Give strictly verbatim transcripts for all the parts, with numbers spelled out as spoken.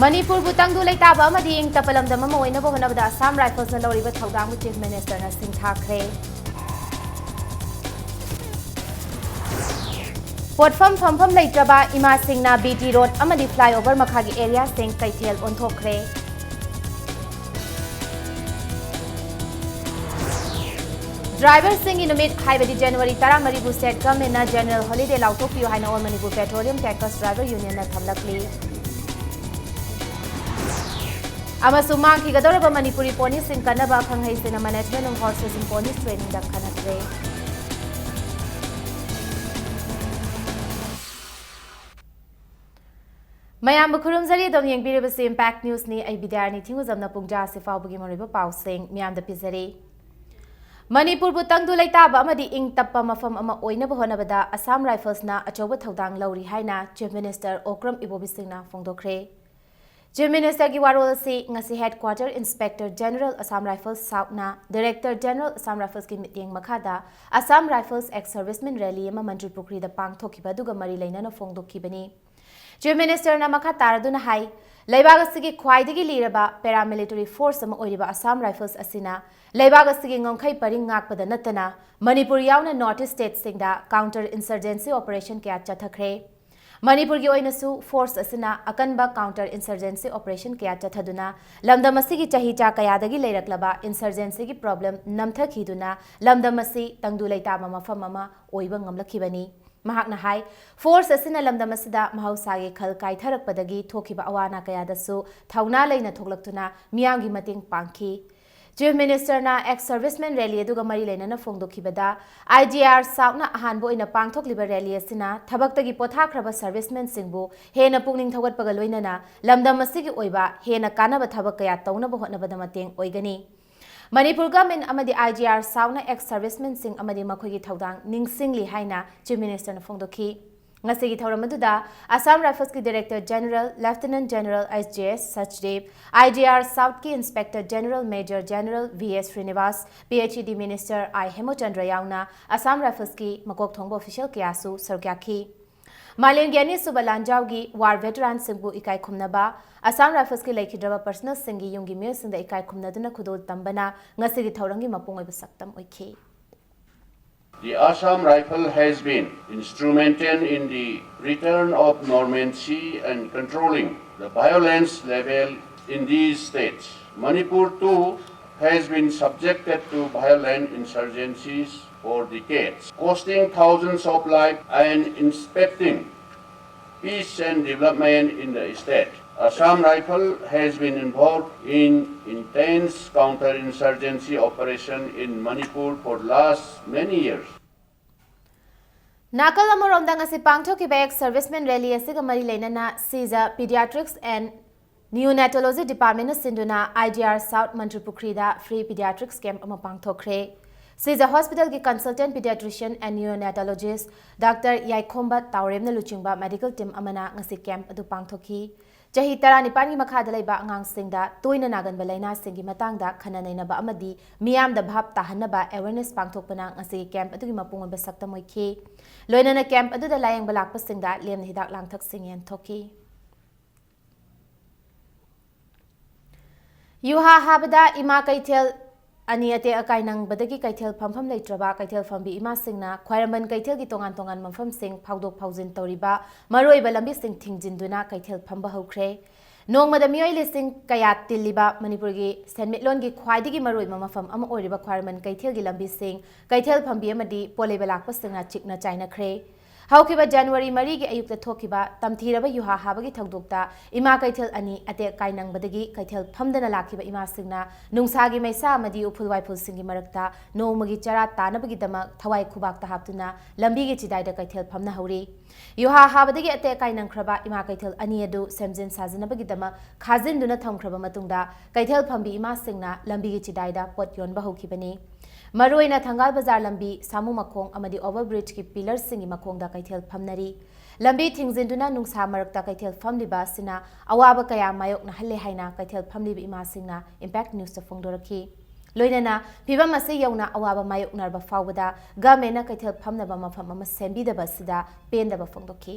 ꯃꯅꯤꯄꯨꯔꯕꯨ ꯇꯪꯗꯨ ꯂꯩꯇꯥꯕ ꯑꯃꯗꯤ ꯏꯪ ꯇꯞꯄ ꯂꯝꯗꯝ ꯑꯃ ꯑꯣꯏꯅꯕ ꯍꯣꯠꯅꯕꯗ ꯑꯁꯥꯝ ꯔꯥꯏꯐꯜꯁꯅ ꯂꯧꯔꯤꯕ ꯊꯧꯗꯥꯡꯕꯨ ꯆꯤꯐ ꯃꯤꯅꯤꯁꯇꯔꯅ ꯁꯤꯡꯊꯥꯈ꯭ꯔꯦ꯫ ꯄꯣꯠꯐꯝ ꯐꯝꯐꯝ ꯂꯩꯇ꯭ꯔꯕ ꯏꯃꯥꯁꯤꯡꯅ ꯕꯤ ꯇꯤ ꯔꯣꯗ ꯑꯃꯗꯤ ꯐ꯭ꯂꯥꯏꯑꯣꯚꯔ ꯃꯈꯥꯒꯤ ꯑꯦꯔꯤꯌꯥꯁꯤꯡ ꯀꯩꯊꯦꯜ ꯑꯣꯟꯊꯣꯛꯈ꯭ꯔꯦ꯫ ꯗ꯭ꯔꯥꯏꯚꯔꯁꯤꯡꯒꯤ ꯅꯨꯃꯤꯠ ꯍꯥꯏꯕꯗꯤ ꯖꯅꯋꯥꯔꯤ ꯇꯔꯥꯃꯔꯤꯕꯨ ꯁ꯭ꯇꯦꯠ ꯒꯚꯔꯟꯃꯦꯟꯠꯅ ꯖꯦꯅꯔꯦꯜ ꯍꯣꯂꯤꯗꯦ ꯂꯥꯎꯊꯣꯛꯄꯤꯌꯨ ꯍꯥꯏꯅ ꯑꯣꯜ ꯃꯅꯤꯄꯨꯔ ꯄꯦꯇ꯭ꯔꯣꯂꯤꯌꯝ ꯇꯦꯡꯀꯔꯁ ꯗ꯭ꯔꯥꯏꯚꯔ ꯌꯨꯅꯤꯌꯟꯅ ꯊꯝꯂꯛꯂꯤ꯫ ꯑꯃꯁꯨꯡ ꯃꯥꯡꯈꯤꯒꯗꯧꯔꯕ ꯃꯅꯤꯄꯨꯔꯤ ꯄꯣꯅꯤꯁꯤꯡ ꯀꯟꯅꯕ ꯑꯈꯪ ꯑꯍꯩꯁꯤꯡꯅ ꯃꯦꯅꯦꯖꯃꯦꯟꯠ ꯑꯣꯐ ꯍꯣꯔꯁꯦꯁ ꯏꯟ ꯄꯣꯅꯤꯁ ꯇ꯭ꯔꯦꯅꯤꯡꯗ ꯈꯟꯅꯈ꯭ꯔꯦ꯫ ꯃꯌꯥꯝꯕꯨ ꯈꯨꯔꯨꯝꯖꯔꯤ꯫ ꯑꯗꯨꯝ ꯌꯦꯡꯕꯤꯔꯤꯕꯁꯤ ꯏꯝꯄꯦꯛ ꯅ꯭ꯌꯨꯁꯅꯤ꯫ ꯑꯩ ꯕꯤꯗ꯭ꯌꯥꯔꯥꯅꯤ ꯊꯤꯡꯒꯨꯖꯝꯅ ꯄꯨꯡ ꯇꯔꯥꯁꯤ ꯐꯥꯎꯕꯒꯤ ꯃꯔꯨꯑꯣꯏꯕ ꯄꯥꯎꯁꯤꯡ ꯃꯤꯌꯥꯝꯗ ꯄꯤꯖꯔꯤ꯫ ꯃꯅꯤꯄꯨꯔꯕꯨ ꯇꯪꯗꯨ ꯂꯩꯇꯥꯕ ꯑꯃꯗꯤ ꯏꯪ ꯇꯞꯄ ꯃꯐꯝ ꯑꯃ ꯑꯣꯏꯅꯕ ꯍꯣꯠꯅꯕꯗ ꯑꯁꯥꯝ ꯔꯥꯏꯐꯜꯁꯅ ꯑꯆꯧꯕ ꯊꯧꯗꯥꯡ ꯂꯧꯔꯤ ꯍꯥꯏꯅ ꯆꯤꯐ ꯃꯤꯅꯤꯁꯇꯔ ꯑꯣꯀ꯭ꯔꯝ ꯏꯕꯣꯕꯤ ꯁꯤꯡꯅ ꯐꯣꯡꯗꯣꯛꯈ꯭ꯔꯦ꯫ ꯆꯤꯐ ꯃꯤꯅꯤꯁꯇꯔꯒꯤ ꯋꯥꯔꯣꯜ ꯑꯁꯤ ꯉꯁꯤ headquarter inspector general Assam rifles ꯁꯥꯎꯠꯅ ꯗꯥꯏꯔꯦꯛꯇꯔ ꯖꯦꯅꯔꯦꯜ ꯑꯁꯥꯝ ꯔꯥꯏꯐꯜꯁꯀꯤ ꯃꯤꯠꯌꯦꯡ ꯃꯈꯥꯗ Assam rifles ex servicemen rally ꯑꯃ ꯃꯟꯇ꯭ꯔꯤ ꯄꯨꯈ꯭ꯔꯤꯗ ꯄꯥꯡꯊꯣꯛꯈꯤꯕ ꯑꯗꯨꯒ ꯃꯔꯤ ꯂꯩꯅꯅ ꯐꯣꯡꯗꯣꯛꯈꯤꯕꯅꯤ꯫ ꯆꯤꯐ ꯃꯤꯅꯤꯁꯇꯔꯅ ꯃꯈꯥ ꯇꯥꯔꯗꯨꯅ ꯍꯥꯏ, ꯂꯩꯕꯥꯛ ꯑꯁꯤꯒꯤ ꯈ꯭ꯋꯥꯏꯗꯒꯤ ꯂꯤꯔꯕ ꯄꯦꯔꯥꯃꯤꯂꯤꯇꯔꯤ ꯐꯣꯔꯁ ꯑꯃ ꯑꯣꯏꯔꯤꯕ ꯑꯁꯥꯝ ꯔꯥꯏꯐꯜꯁ ꯑꯁꯤꯅ ꯂꯩꯕꯥꯛ ꯑꯁꯤꯒꯤ ꯉꯝꯈꯩ ꯄꯔꯤꯡ ꯉꯥꯛꯄꯗ ꯅꯠꯇꯅ ꯃꯅꯤꯄꯨꯔ ꯌꯥꯎꯅ ꯅꯣꯔꯠ ꯏꯁ ꯁ꯭ꯇꯦꯠꯁꯤꯡꯗ ꯀꯥꯎꯟꯇꯔ ꯏꯟꯁꯔꯖꯦꯟꯁꯤ ꯑꯣꯄꯔꯦꯁꯟ ꯀꯌꯥ ꯆꯠꯊꯈ꯭ꯔꯦ꯫ ꯃꯅꯤꯄꯨꯔꯒꯤ ꯑꯣꯏꯅꯁꯨ ꯐꯣꯔꯁ ꯑꯁꯤꯅ ꯑꯀꯟꯕ ꯀꯥꯎꯟꯇꯔ ꯏꯟꯁꯔꯖꯦꯟꯁꯤ ꯑꯣꯄꯔꯦꯁꯟ ꯀꯌꯥ ꯆꯠꯊꯗꯨꯅ ꯂꯝꯗꯝ ꯑꯁꯤꯒꯤ ꯆꯍꯤꯆꯥ ꯀꯌꯥꯗꯒꯤ ꯂꯩꯔꯛꯂꯕ ꯏꯟꯁꯔꯖꯦꯟꯁꯤꯒꯤ ꯄ꯭ꯔꯣꯕ꯭ꯂꯦꯝ ꯅꯝꯊꯈꯤꯗꯨꯅ ꯂꯝꯗꯝ ꯑꯁꯤ ꯇꯪꯗꯨ ꯂꯩꯇꯥꯕ ꯃꯐꯝ ꯑꯃ ꯑꯣꯏꯕ ꯉꯝꯂꯛꯈꯤꯕꯅꯤ꯫ ꯃꯍꯥꯛꯅ ꯍꯥꯏ, ꯐꯣꯔꯁ ꯑꯁꯤꯅ ꯂꯝꯗꯝ ꯑꯁꯤꯗ ꯃꯍꯧꯁꯥꯒꯤ ꯈꯜ ꯀꯥꯏꯊꯔꯛꯄꯗꯒꯤ ꯊꯣꯛꯈꯤꯕ ꯑꯋꯥ ꯑꯅꯥ ꯀꯌꯥꯗꯁꯨ ꯊꯧꯅꯥ ꯂꯩꯅ ꯊꯣꯛꯂꯛꯇꯨꯅ ꯃꯤꯌꯥꯝꯒꯤ ꯃꯇꯦꯡ ꯄꯥꯡꯈꯤ꯫ ꯆꯤꯐ ꯃꯤꯅꯤꯁꯇꯔꯅ ꯑꯦꯛꯁ ꯁꯔꯚꯤꯁꯃꯦꯟ ꯔꯦꯂꯤ ꯑꯗꯨꯒ ꯃꯔꯤ ꯂꯩꯅꯅ ꯐꯣꯡꯗꯣꯛꯈꯤꯕꯗ, ꯑꯥꯏ ꯖꯤ ꯑꯥꯔ ꯁꯥꯎꯠꯅ ꯑꯍꯥꯟꯕ ꯑꯣꯏꯅ ꯄꯥꯡꯊꯣꯛꯂꯤꯕ ꯔꯦꯂꯤ ꯑꯁꯤꯅ ꯊꯕꯛꯇꯒꯤ ꯄꯣꯊꯥꯈ꯭ꯔꯕ ꯁꯔꯚꯤꯁꯃꯦꯟꯁꯤꯡꯕꯨ ꯍꯦꯟꯅ ꯄꯨꯛꯅꯤꯡ ꯊꯧꯒꯠꯄꯒ ꯂꯣꯏꯅꯅ ꯂꯝꯗꯝ ꯑꯁꯤꯒꯤ ꯑꯣꯏꯕ ꯍꯦꯟꯅ ꯀꯥꯟꯅꯕ ꯊꯕꯛ ꯀꯌꯥ ꯇꯧꯅꯕ ꯍꯣꯠꯅꯕꯗ ꯃꯇꯦꯡ ꯑꯣꯏꯒꯅꯤ꯫ ꯃꯅꯤꯄꯨꯔ ꯒꯚꯔꯟꯃꯦꯟꯠ ꯑꯃꯗꯤ ꯑꯥꯏ ꯖꯤ ꯑꯥꯔ ꯁꯥꯎꯠꯅ ꯑꯦꯛꯁ ꯁꯔꯚꯤꯁꯃꯦꯟꯁꯤꯡ ꯑꯃꯗꯤ ꯃꯈꯣꯏꯒꯤ ꯊꯧꯗꯥꯡ ꯅꯤꯡꯁꯤꯡꯂꯤ ꯍꯥꯏꯅ ꯆꯤꯐ ꯃꯤꯅꯤꯁꯇꯔꯅ ꯐꯣꯡꯗꯣꯛꯈꯤ꯫ ꯉꯁꯤꯒꯤ ꯊꯧꯔꯝ ꯑꯗꯨꯗ ꯑꯁꯥꯝ ꯔꯥꯏꯐꯜꯁꯀꯤ director general lieutenant general S J S Sachdev, I G R ꯁꯥꯎꯠꯀꯤ inspector general major general V S Srinivas, P H E D minister I Hemchandra ꯌꯥꯎꯅ ꯑꯁꯥꯝ ꯔꯥꯏꯐꯜꯁꯀꯤ ꯃꯀꯣꯛ ꯊꯣꯡꯕ ꯑꯣꯐꯤꯁꯤꯌꯦꯜ ꯀꯌꯥꯁꯨ ꯁꯔꯨꯛ ꯌꯥꯈꯤ꯫ ꯃꯥꯂꯦꯝꯒꯤ ꯑꯅꯤꯁꯨꯕ ꯂꯥꯟꯖꯥꯎꯒꯤ ꯋꯥꯔ ꯚꯦꯇꯔꯥꯟꯁꯤꯡꯕꯨ ꯏꯀꯥꯏ ꯈꯨꯝꯅꯕ ꯑꯁꯥꯝ ꯔꯥꯏꯐꯜꯁꯀꯤ ꯂꯩꯈꯤꯗ꯭ꯔꯕ ꯄꯔꯁꯅꯦꯜꯁꯤꯡꯒꯤ ꯌꯨꯝꯒꯤ ꯃꯤꯑꯣꯏꯁꯤꯡꯗ ꯏꯀꯥꯏ ꯈꯨꯝꯅꯗꯨꯅ ꯈꯨꯗꯣꯜ ꯇꯝꯕꯅ ꯉꯁꯤꯒꯤ ꯊꯧꯔꯝꯒꯤ ꯃꯄꯨꯡ ꯑꯣꯏꯕ ꯁꯛꯇꯝ ꯑꯣꯏꯈꯤ꯫ The Assam Rifle has been instrumental in the return of normalcy and controlling the violence level in these states. Manipur too has been subjected to violent insurgencies for decades, costing thousands of lives and impacting peace and development in the state. Assam Rifle has been involved in intense counter-insurgency operation in Manipur for last many years. ꯅꯥꯀꯜ ꯑꯃꯔꯣꯝꯗ ꯉꯁꯤ ꯄꯥꯡꯊꯣꯛꯈꯤꯕ ex serviceman rally ꯑꯁꯤꯒ ꯃꯔꯤ ꯂꯩꯅꯅ ꯁꯤꯖ Pediatrics and Neonatology Departmentꯅ ꯁꯤꯟꯗꯨꯅ I D R South ꯃꯟꯇ꯭ꯔꯤꯄꯨꯈ꯭ꯔꯤꯗ free pediatrics camp ꯑꯃ ꯄꯥꯡꯊꯣꯛꯈ꯭ꯔꯦ꯫ ꯁꯤꯖ Hospitalꯒꯤ consultant pediatrician and neonatologist Doctor ꯌꯥꯏꯈꯣꯝꯕ ꯇꯥꯎꯔꯦꯝꯅ ꯂꯨꯆꯤꯡꯕ medical team ꯑꯃꯅ ꯉꯁꯤ camp ꯑꯗꯨ ꯄꯥꯡꯊꯣꯛꯈꯤ꯫ ꯆꯍꯤ ꯇꯔꯥꯅꯤꯄꯥꯟꯒꯤ ꯃꯈꯥꯗ ꯂꯩꯕ ꯑꯉꯥꯡꯁꯤꯡꯗ ꯇꯣꯏꯅ ꯅꯥꯒꯟꯕ ꯂꯥꯏꯅꯥꯁꯤꯡꯒꯤ ꯃꯇꯥꯡꯗ ꯈꯟꯅ ꯅꯩꯅꯕ ꯑꯃꯗꯤ ꯃꯤꯌꯥꯝꯗ ꯚꯥꯞ ꯇꯥꯍꯟꯅꯕ awareness ꯄꯥꯡꯊꯣꯛꯄꯅ ꯉꯁꯤꯒꯤ camp ꯑꯗꯨꯒꯤ ꯃꯄꯨꯡ ꯑꯣꯏꯕ ꯁꯛꯇꯝ ꯑꯣꯏꯈꯤ꯫ ꯂꯣꯏꯅꯅ camp ꯑꯗꯨꯗ ꯂꯥꯌꯦꯡꯕ ꯂꯥꯛꯄꯁꯤꯡꯗ ꯂꯦꯝꯅ ꯍꯤꯗꯥꯛ ꯂꯥꯡꯊꯛꯁꯤꯡ ꯌꯦꯟꯊꯣꯛꯈꯤ꯫ ꯌꯨꯍꯥ ꯍꯥꯕꯗ ꯏꯃꯥ ꯀꯩꯊꯦꯜ ꯑꯅꯤ ꯑꯇꯦꯛ ꯑꯀꯥꯏ ꯅꯪꯕꯗꯒꯤ ꯀꯩꯊꯦꯜ ꯐꯝꯐꯝ ꯂꯩꯇ꯭ꯔꯕ ꯀꯩꯊꯦꯜ ꯐꯝꯕꯤ ꯏꯃꯥꯁꯤꯡꯅ ꯈ꯭ꯋꯥꯏꯔꯝꯕꯟ ꯀꯩꯊꯦꯜꯒꯤ ꯇꯣꯉꯥꯟ ꯇꯣꯉꯥꯟꯕ ꯃꯐꯝꯁꯤꯡ ꯐꯥꯎꯗꯣꯛ ꯐꯥꯎꯖꯤꯟ ꯇꯧꯔꯤꯕ ꯃꯔꯨꯑꯣꯏꯕ ꯂꯝꯕꯤꯁꯤꯡ ꯊꯤꯡꯖꯤꯟꯗꯨꯅ ꯀꯩꯊꯦꯜ ꯐꯝꯕ ꯍꯧꯈ꯭ꯔꯦ꯫ ꯅꯣꯡꯃꯗ ꯃꯤꯑꯣꯏ ꯂꯤꯁꯤꯡ ꯀꯌꯥ ꯇꯤꯜꯂꯤꯕ ꯃꯅꯤꯄꯨꯔꯒꯤ ꯁꯦꯟꯃꯤꯠꯂꯣꯟꯒꯤ ꯈ꯭ꯋꯥꯏꯗꯒꯤ ꯃꯔꯨꯑꯣꯏꯕ ꯃꯐꯝ ꯑꯃ ꯑꯣꯏꯔꯤꯕ ꯈ꯭ꯋꯥꯏꯔꯝꯕꯟ ꯀꯩꯊꯦꯜꯒꯤ ꯂꯝꯕꯤꯁꯤꯡ ꯀꯩꯊꯦꯜ ꯐꯝꯕꯤ ꯑꯃꯗꯤ ꯄꯣꯠ ꯂꯩꯕ ꯂꯥꯛꯄꯁꯤꯡꯅ ꯆꯤꯛꯅ ꯆꯥꯏꯅꯈ꯭ꯔꯦ꯫ ꯍꯧꯈꯤꯕ January ꯃꯔꯤꯒꯤ ꯑꯌꯨꯛꯇ ꯊꯣꯛꯈꯤꯕ ꯇꯝꯊꯤꯔꯕ ꯌꯨꯍꯥ ꯍꯥꯕꯒꯤ ꯊꯧꯗꯣꯛꯇ ꯏꯃꯥ ꯀꯩꯊꯦꯜ ꯑꯅꯤ ꯑꯇꯦꯛ ꯑꯀꯥꯏ ꯅꯪꯕꯗꯒꯤ ꯀꯩꯊꯦꯜ ꯐꯝꯗꯅ ꯂꯥꯛꯈꯤꯕ ꯏꯃꯥꯁꯤꯡꯅ ꯅꯨꯡꯁꯥꯒꯤ ꯃꯩꯁꯥ ꯑꯃꯗꯤ ꯎꯐꯨꯜ ꯋꯥꯏꯐꯨꯜꯁꯤꯡꯒꯤ ꯃꯔꯛꯇ ꯅꯣꯡꯃꯒꯤ ꯆꯔꯥ ꯇꯥꯅꯕꯒꯤꯗꯃꯛ ꯊꯋꯥꯏ ꯈꯨꯕꯥꯛꯇ ꯍꯥꯞꯇꯨꯅ ꯂꯝꯕꯤꯒꯤ ꯆꯤꯗꯥꯏꯗ ꯀꯩꯊꯦꯜ ꯐꯝꯅꯍꯧꯔꯤ꯫ ꯌꯨꯍꯥ ꯍꯥꯕꯗꯒꯤ ꯑꯇꯦꯛ ꯑꯀꯥꯏ ꯅꯪꯈ꯭ꯔꯕ ꯏꯃꯥ ꯀꯩꯊꯦꯜ ꯑꯅꯤ ꯑꯗꯨ ꯁꯦꯝꯖꯤꯟ ꯁꯥꯖꯤꯟꯅꯕꯒꯤꯗꯃꯛ ꯈꯥꯖꯤꯟꯗꯨꯅ ꯊꯝꯈ꯭ꯔꯕ ꯃꯇꯨꯡꯗ ꯀꯩꯊꯦꯜ ꯐꯝꯕꯤ ꯏꯃꯥꯁꯤꯡꯅ ꯂꯝꯕꯤꯒꯤ ꯆꯤꯗꯥꯏꯗ ꯄꯣꯠ ꯌꯣꯟꯕ ꯍꯧꯈꯤꯕꯅꯤ꯫ ꯃꯔꯨꯑꯣꯏꯅ ꯊꯪꯒꯥꯜ ꯕꯖꯥꯔ ꯂꯝꯕꯤ, ꯁꯥꯃꯨ ꯃꯈꯣꯡ ꯑꯃꯗꯤ overbridgeꯀꯤ pillarꯁꯤꯡꯒꯤ ꯃꯈꯣꯡꯗ ꯀꯩꯊꯦꯜ ꯐꯝꯅꯔꯤ꯫ ꯂꯝꯕꯤ ꯊꯤꯡꯖꯤꯟꯗꯨꯅ ꯅꯨꯡꯁꯥ ꯃꯔꯛꯇ ꯀꯩꯊꯦꯜ ꯐꯝꯂꯤꯕ ꯑꯁꯤꯅ ꯑꯋꯥꯕ ꯀꯌꯥ ꯃꯥꯌꯣꯛꯅꯍꯜꯂꯦ ꯍꯥꯏꯅ ꯀꯩꯊꯦꯜ ꯐꯝꯂꯤꯕ ꯏꯃꯥꯁꯤꯡꯅ Impact Newsꯇ ꯐꯣꯡꯗꯣꯔꯛꯈꯤ꯫ ꯂꯣꯏꯅꯅ ꯐꯤꯚꯝ ꯑꯁꯤ ꯌꯧꯅ ꯑꯋꯥꯕ ꯃꯥꯌꯣꯛꯅꯔꯕ ꯐꯥꯎꯕꯗ ꯒꯃꯦꯟꯅ ꯀꯩꯊꯦꯜ ꯐꯝꯅꯕ ꯃꯐꯝ ꯑꯃ ꯁꯦꯝꯕꯤꯗꯕ ꯑꯁꯤꯗ ꯄꯦꯟꯗꯕ ꯐꯣꯡꯗꯣꯛꯈꯤ꯫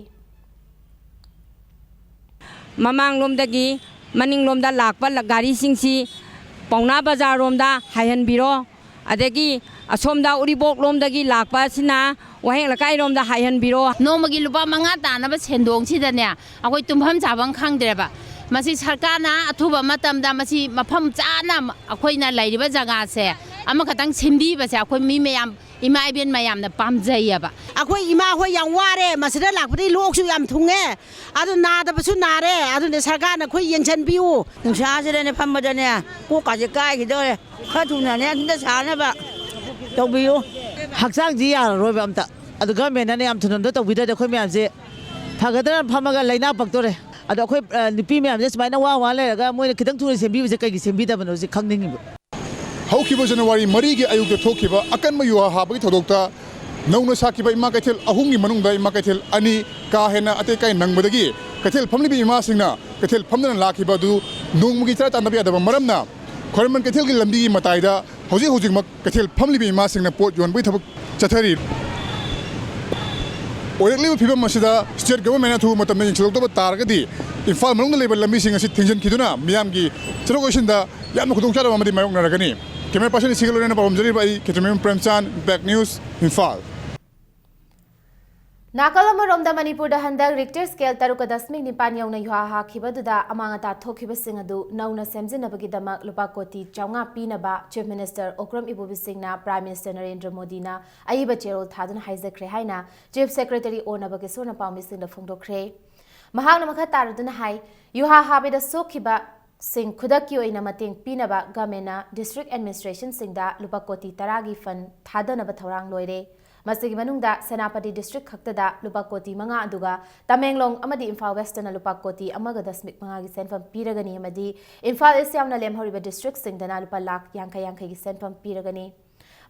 ꯃꯃꯥꯡꯂꯣꯝꯗꯒꯤ ꯃꯅꯤꯡꯂꯣꯝꯗ ꯂꯥꯛꯄ ꯒꯥꯔꯤꯁꯤꯡꯁꯤ ꯄꯥꯎꯅꯥ ꯕꯖꯥꯔꯔꯣꯝꯗ ꯍꯥꯏꯍꯟꯕꯤꯔꯣ꯫ ꯑꯗꯒꯤ ꯑꯁꯣꯝꯗ ꯎꯔꯤꯄꯣꯛꯂꯣꯝꯗꯒꯤ ꯂꯥꯛꯄ ꯑꯁꯤꯅ ꯋꯥꯍꯦꯡ ꯂꯩꯀꯥꯏꯔꯣꯝꯗ ꯍꯥꯏꯍꯟꯕꯤꯔꯣ꯫ ꯅꯣꯡꯃꯒꯤ ꯂꯨꯄꯥ ꯃꯉꯥ ꯇꯥꯅꯕ ꯁꯦꯟꯗꯣꯡꯁꯤꯗꯅꯦ, ꯑꯩꯈꯣꯏ ꯇꯨꯝꯐꯝ ꯆꯥꯐꯝ ꯈꯪꯗ꯭ꯔꯦꯕ꯫ ꯃꯁꯤ ꯁꯔꯀꯥꯔꯅ ꯑꯊꯨꯕ ꯃꯇꯝꯗ ꯃꯁꯤ ꯃꯐꯝ ꯆꯥꯅ ꯑꯩꯈꯣꯏꯅ ꯂꯩꯔꯤꯕ ꯖꯒꯥꯁꯦ ꯑꯃꯈꯛꯇꯪ ꯁꯦꯝꯕꯤꯕꯁꯦ ꯑꯩꯈꯣꯏ ꯃꯤ ꯃꯌꯥꯝ, ꯏꯃꯥ ꯏꯕꯦꯟ ꯃꯌꯥꯝꯅ ꯄꯥꯝꯖꯩꯌꯦꯕ꯫ ꯑꯩꯈꯣꯏ ꯏꯃꯥ ꯍꯣꯏ ꯌꯥꯝ ꯋꯥꯔꯦ, ꯃꯁꯤꯗ ꯂꯥꯛꯄꯗꯒꯤ ꯂꯣꯛꯁꯨ ꯌꯥꯝ ꯊꯨꯡꯉꯦ, ꯑꯗꯨ ꯅꯥꯗꯕꯁꯨ ꯅꯥꯔꯦ꯫ ꯑꯗꯨꯅ ꯁꯔꯀꯥꯔꯅ ꯑꯩꯈꯣꯏ ꯌꯦꯡꯁꯤꯟꯕꯤꯌꯨ꯫ ꯅꯨꯡꯁꯥꯁꯤꯗꯅꯦ ꯐꯝꯕꯗꯅꯦ ꯀꯣꯛꯀꯥꯁꯦ ꯀꯥꯏꯈꯤꯗꯧꯔꯦ꯫ ꯈꯔ ꯊꯨꯅꯅꯦ ꯑꯝꯇ ꯁꯥꯅꯕ ꯇꯧꯕꯤꯌꯨ꯫ ꯍꯛꯆꯥꯡꯁꯤ ꯌꯥꯔꯔꯣꯏꯕ ꯑꯝꯇ꯫ ꯑꯗꯨ ꯒꯃꯦꯟꯅꯅꯦ ꯌꯥꯝ ꯊꯨꯅ ꯑꯝꯇ ꯇꯧꯕꯤꯗ꯭ꯔꯗꯤ ꯑꯩꯈꯣꯏ ꯃꯌꯥꯝꯁꯦ ꯐꯒꯗ꯭ꯔꯅ ꯐꯝꯃꯒ ꯂꯥꯏꯅꯥ ꯄꯛꯇꯣꯔꯦ꯫ ꯑꯗꯣ ꯑꯩꯈꯣꯏ, ꯑ, ꯅꯨꯄꯤ ꯃꯌꯥꯝꯁꯦ ꯁꯨꯃꯥꯏꯅ ꯋꯥ ꯋꯥ ꯂꯩꯔꯒ ꯃꯣꯏꯅ ꯈꯤꯇꯪ ꯊꯨꯅ ꯁꯦꯝꯕꯤꯕꯁꯦ ꯀꯩꯒꯤ ꯁꯦꯝꯕꯤꯗꯕꯅꯣ ꯁꯤ ꯈꯪꯅꯤꯡꯉꯤꯕ꯫ ꯍꯧꯈꯤꯕ ꯖꯅꯋꯥꯔꯤ ꯃꯔꯤꯒꯤ ꯑꯌꯨꯛꯇ ꯊꯣꯛꯈꯤꯕ ꯑꯀꯟꯕ ꯌꯨꯍꯥ ꯍꯥꯕꯒꯤ ꯊꯧꯗꯣꯛꯇ ꯅꯧꯅ ꯁꯥꯈꯤꯕ ꯏꯃꯥ ꯀꯩꯊꯦꯜ ꯑꯍꯨꯝꯒꯤ ꯃꯅꯨꯡꯗ ꯏꯃꯥ ꯀꯩꯊꯦꯜ ꯑꯅꯤ ꯀꯥ ꯍꯦꯟꯅ ꯑꯇꯦꯛ ꯑꯀꯥꯏ ꯅꯪꯕꯗꯒꯤ ꯀꯩꯊꯦꯜ ꯐꯝꯂꯤꯕ ꯏꯃꯥꯁꯤꯡꯅ ꯀꯩꯊꯦꯜ ꯐꯝꯗꯅ ꯂꯥꯛꯈꯤꯕ ꯑꯗꯨ ꯅꯣꯡꯃꯒꯤ ꯆꯔꯥ ꯇꯥꯟꯅꯕ ꯌꯥꯗꯕ ꯃꯔꯝꯅ ꯈ꯭ꯋꯥꯏꯔꯝꯕꯟ ꯀꯩꯊꯦꯜꯒꯤ ꯂꯝꯕꯤꯒꯤ ꯃꯇꯥꯏꯗ ꯍꯧꯖꯤꯛ ꯍꯧꯖꯤꯛꯃꯛ ꯀꯩꯊꯦꯜ ꯐꯝꯂꯤꯕ ꯏꯃꯥꯁꯤꯡꯅ ꯄꯣꯠ ꯌꯣꯟꯕꯒꯤ ꯊꯕꯛ ꯆꯠꯊꯔꯤ꯫ ꯑꯣꯏꯔꯛꯂꯤꯕ ꯐꯤꯕꯝ ꯑꯁꯤꯗ state government ꯅ ꯑꯊꯨꯕ ꯃꯇꯝꯗ ꯌꯦꯡꯁꯤꯜꯍꯧꯗꯕ ꯇꯥꯔꯒꯗꯤ ꯏꯝꯐꯥꯜ ꯃꯅꯨꯡꯗ ꯂꯩꯕ ꯂꯝꯕꯤꯁꯤꯡ ꯑꯁꯤ ꯊꯤꯡꯖꯤꯟꯈꯤꯗꯨꯅ ꯃꯤꯌꯥꯝꯒꯤ ꯆꯠꯊꯣꯛ ꯆꯠꯁꯤꯟꯗ ꯌꯥꯝꯅ ꯈꯨꯗꯣꯡꯆꯥꯗꯕ ꯑꯃꯗꯤ ꯃꯥꯌꯣꯛꯅꯔꯒꯅꯤ꯫ Camera person ꯁꯤꯒ ꯂꯣꯏꯅꯅ ꯄꯥꯎ ꯄꯥꯝꯖꯔꯤꯕ ꯑꯩ ꯈꯦꯇ꯭ꯔꯤꯃꯌꯨꯝ ꯄ꯭ꯔꯦꯝꯆꯥꯟ, Impact News, ꯏꯝꯐꯥꯜ꯫ ꯅꯥꯀꯜ ꯑꯃꯔꯣꯝꯗ ꯃꯅꯤꯄꯨꯔꯗ ꯍꯟꯗꯛ Richter scale ꯇꯔꯨꯛ ꯗꯁꯃꯤꯛ ꯅꯤꯄꯥꯟ ꯌꯧꯅ ꯌꯨꯍꯥ ꯍꯥꯈꯤꯕꯗꯨꯗ ꯑꯃꯥꯡ ꯑꯇꯥ ꯊꯣꯛꯈꯤꯕꯁꯤꯡ ꯑꯗꯨ ꯅꯧꯅ ꯁꯦꯝꯖꯤꯟꯅꯕꯒꯤꯗꯃꯛ ꯂꯨꯄꯥ ꯀꯣꯇꯤ ꯆꯥꯃꯉꯥ ꯄꯤꯅꯕ Chief Minister Okram Ibobi ꯁꯤꯡꯅ Prime Minister ꯅꯔꯦꯟꯗ꯭ꯔ ꯃꯣꯗꯤꯅ ꯑꯏꯕ ꯆꯦꯔꯣꯜ ꯊꯥꯗꯨꯅ ꯍꯥꯏꯖꯈ꯭ꯔꯦ ꯍꯥꯏꯅ Chief Secretary ꯑꯣ ꯅꯕꯀꯤꯁꯣꯔꯅ ꯄꯥꯎꯃꯤꯁꯤꯡꯗ ꯐꯣꯡꯗꯣꯛꯈ꯭ꯔꯦ꯫ ꯃꯍꯥꯛꯅ ꯃꯈꯥ ꯇꯥꯔꯗꯨꯅ ꯍꯥꯏ, ꯌꯨꯍꯥ ꯍꯥꯕꯤꯗ ꯁꯣꯛꯈꯤꯕ ꯁꯤꯡ ꯈꯨꯗꯛꯀꯤ ꯑꯣꯏꯅ ꯃꯇꯦꯡ ꯄꯤꯅꯕ ꯒꯃꯦꯟꯅ district administration ꯁꯤꯡꯗ ꯂꯨꯄꯥ ꯀꯣꯇꯤ ꯇꯔꯥꯒꯤ fund ꯊꯥꯗꯅꯕ ꯊꯧꯔꯥꯡ ꯂꯣꯏꯔꯦ꯫ ꯃꯁꯤꯒꯤ ꯃꯅꯨꯡꯗ ꯁꯦꯅꯥꯄꯇꯤ district ꯈꯛꯇꯗ ꯂꯨꯄꯥ ꯀꯣꯇꯤ ꯃꯉꯥ, ꯑꯗꯨꯒ ꯇꯃꯦꯡꯂꯣꯡ ꯑꯃꯗꯤ ꯏꯝꯐꯥꯜ West ꯇꯅ ꯂꯨꯄꯥ ꯀꯣꯇꯤ ꯑꯃꯒ ꯗꯁꯃꯤꯛ ꯃꯉꯥꯒꯤ ꯁꯦꯟꯐꯝ ꯄꯤꯔꯒꯅꯤ ꯑꯃꯗꯤ ꯏꯝꯐꯥꯜ East ꯌꯥꯎꯅ ꯂꯦꯝꯍꯧꯔꯤꯕ district ꯁꯤꯡꯗꯅ ꯂꯨꯄꯥ ꯂꯥꯈ ꯌꯥꯡꯈꯩ ꯌꯥꯡꯈꯩꯒꯤ ꯁꯦꯟꯐꯝ ꯄꯤꯔꯒꯅꯤ꯫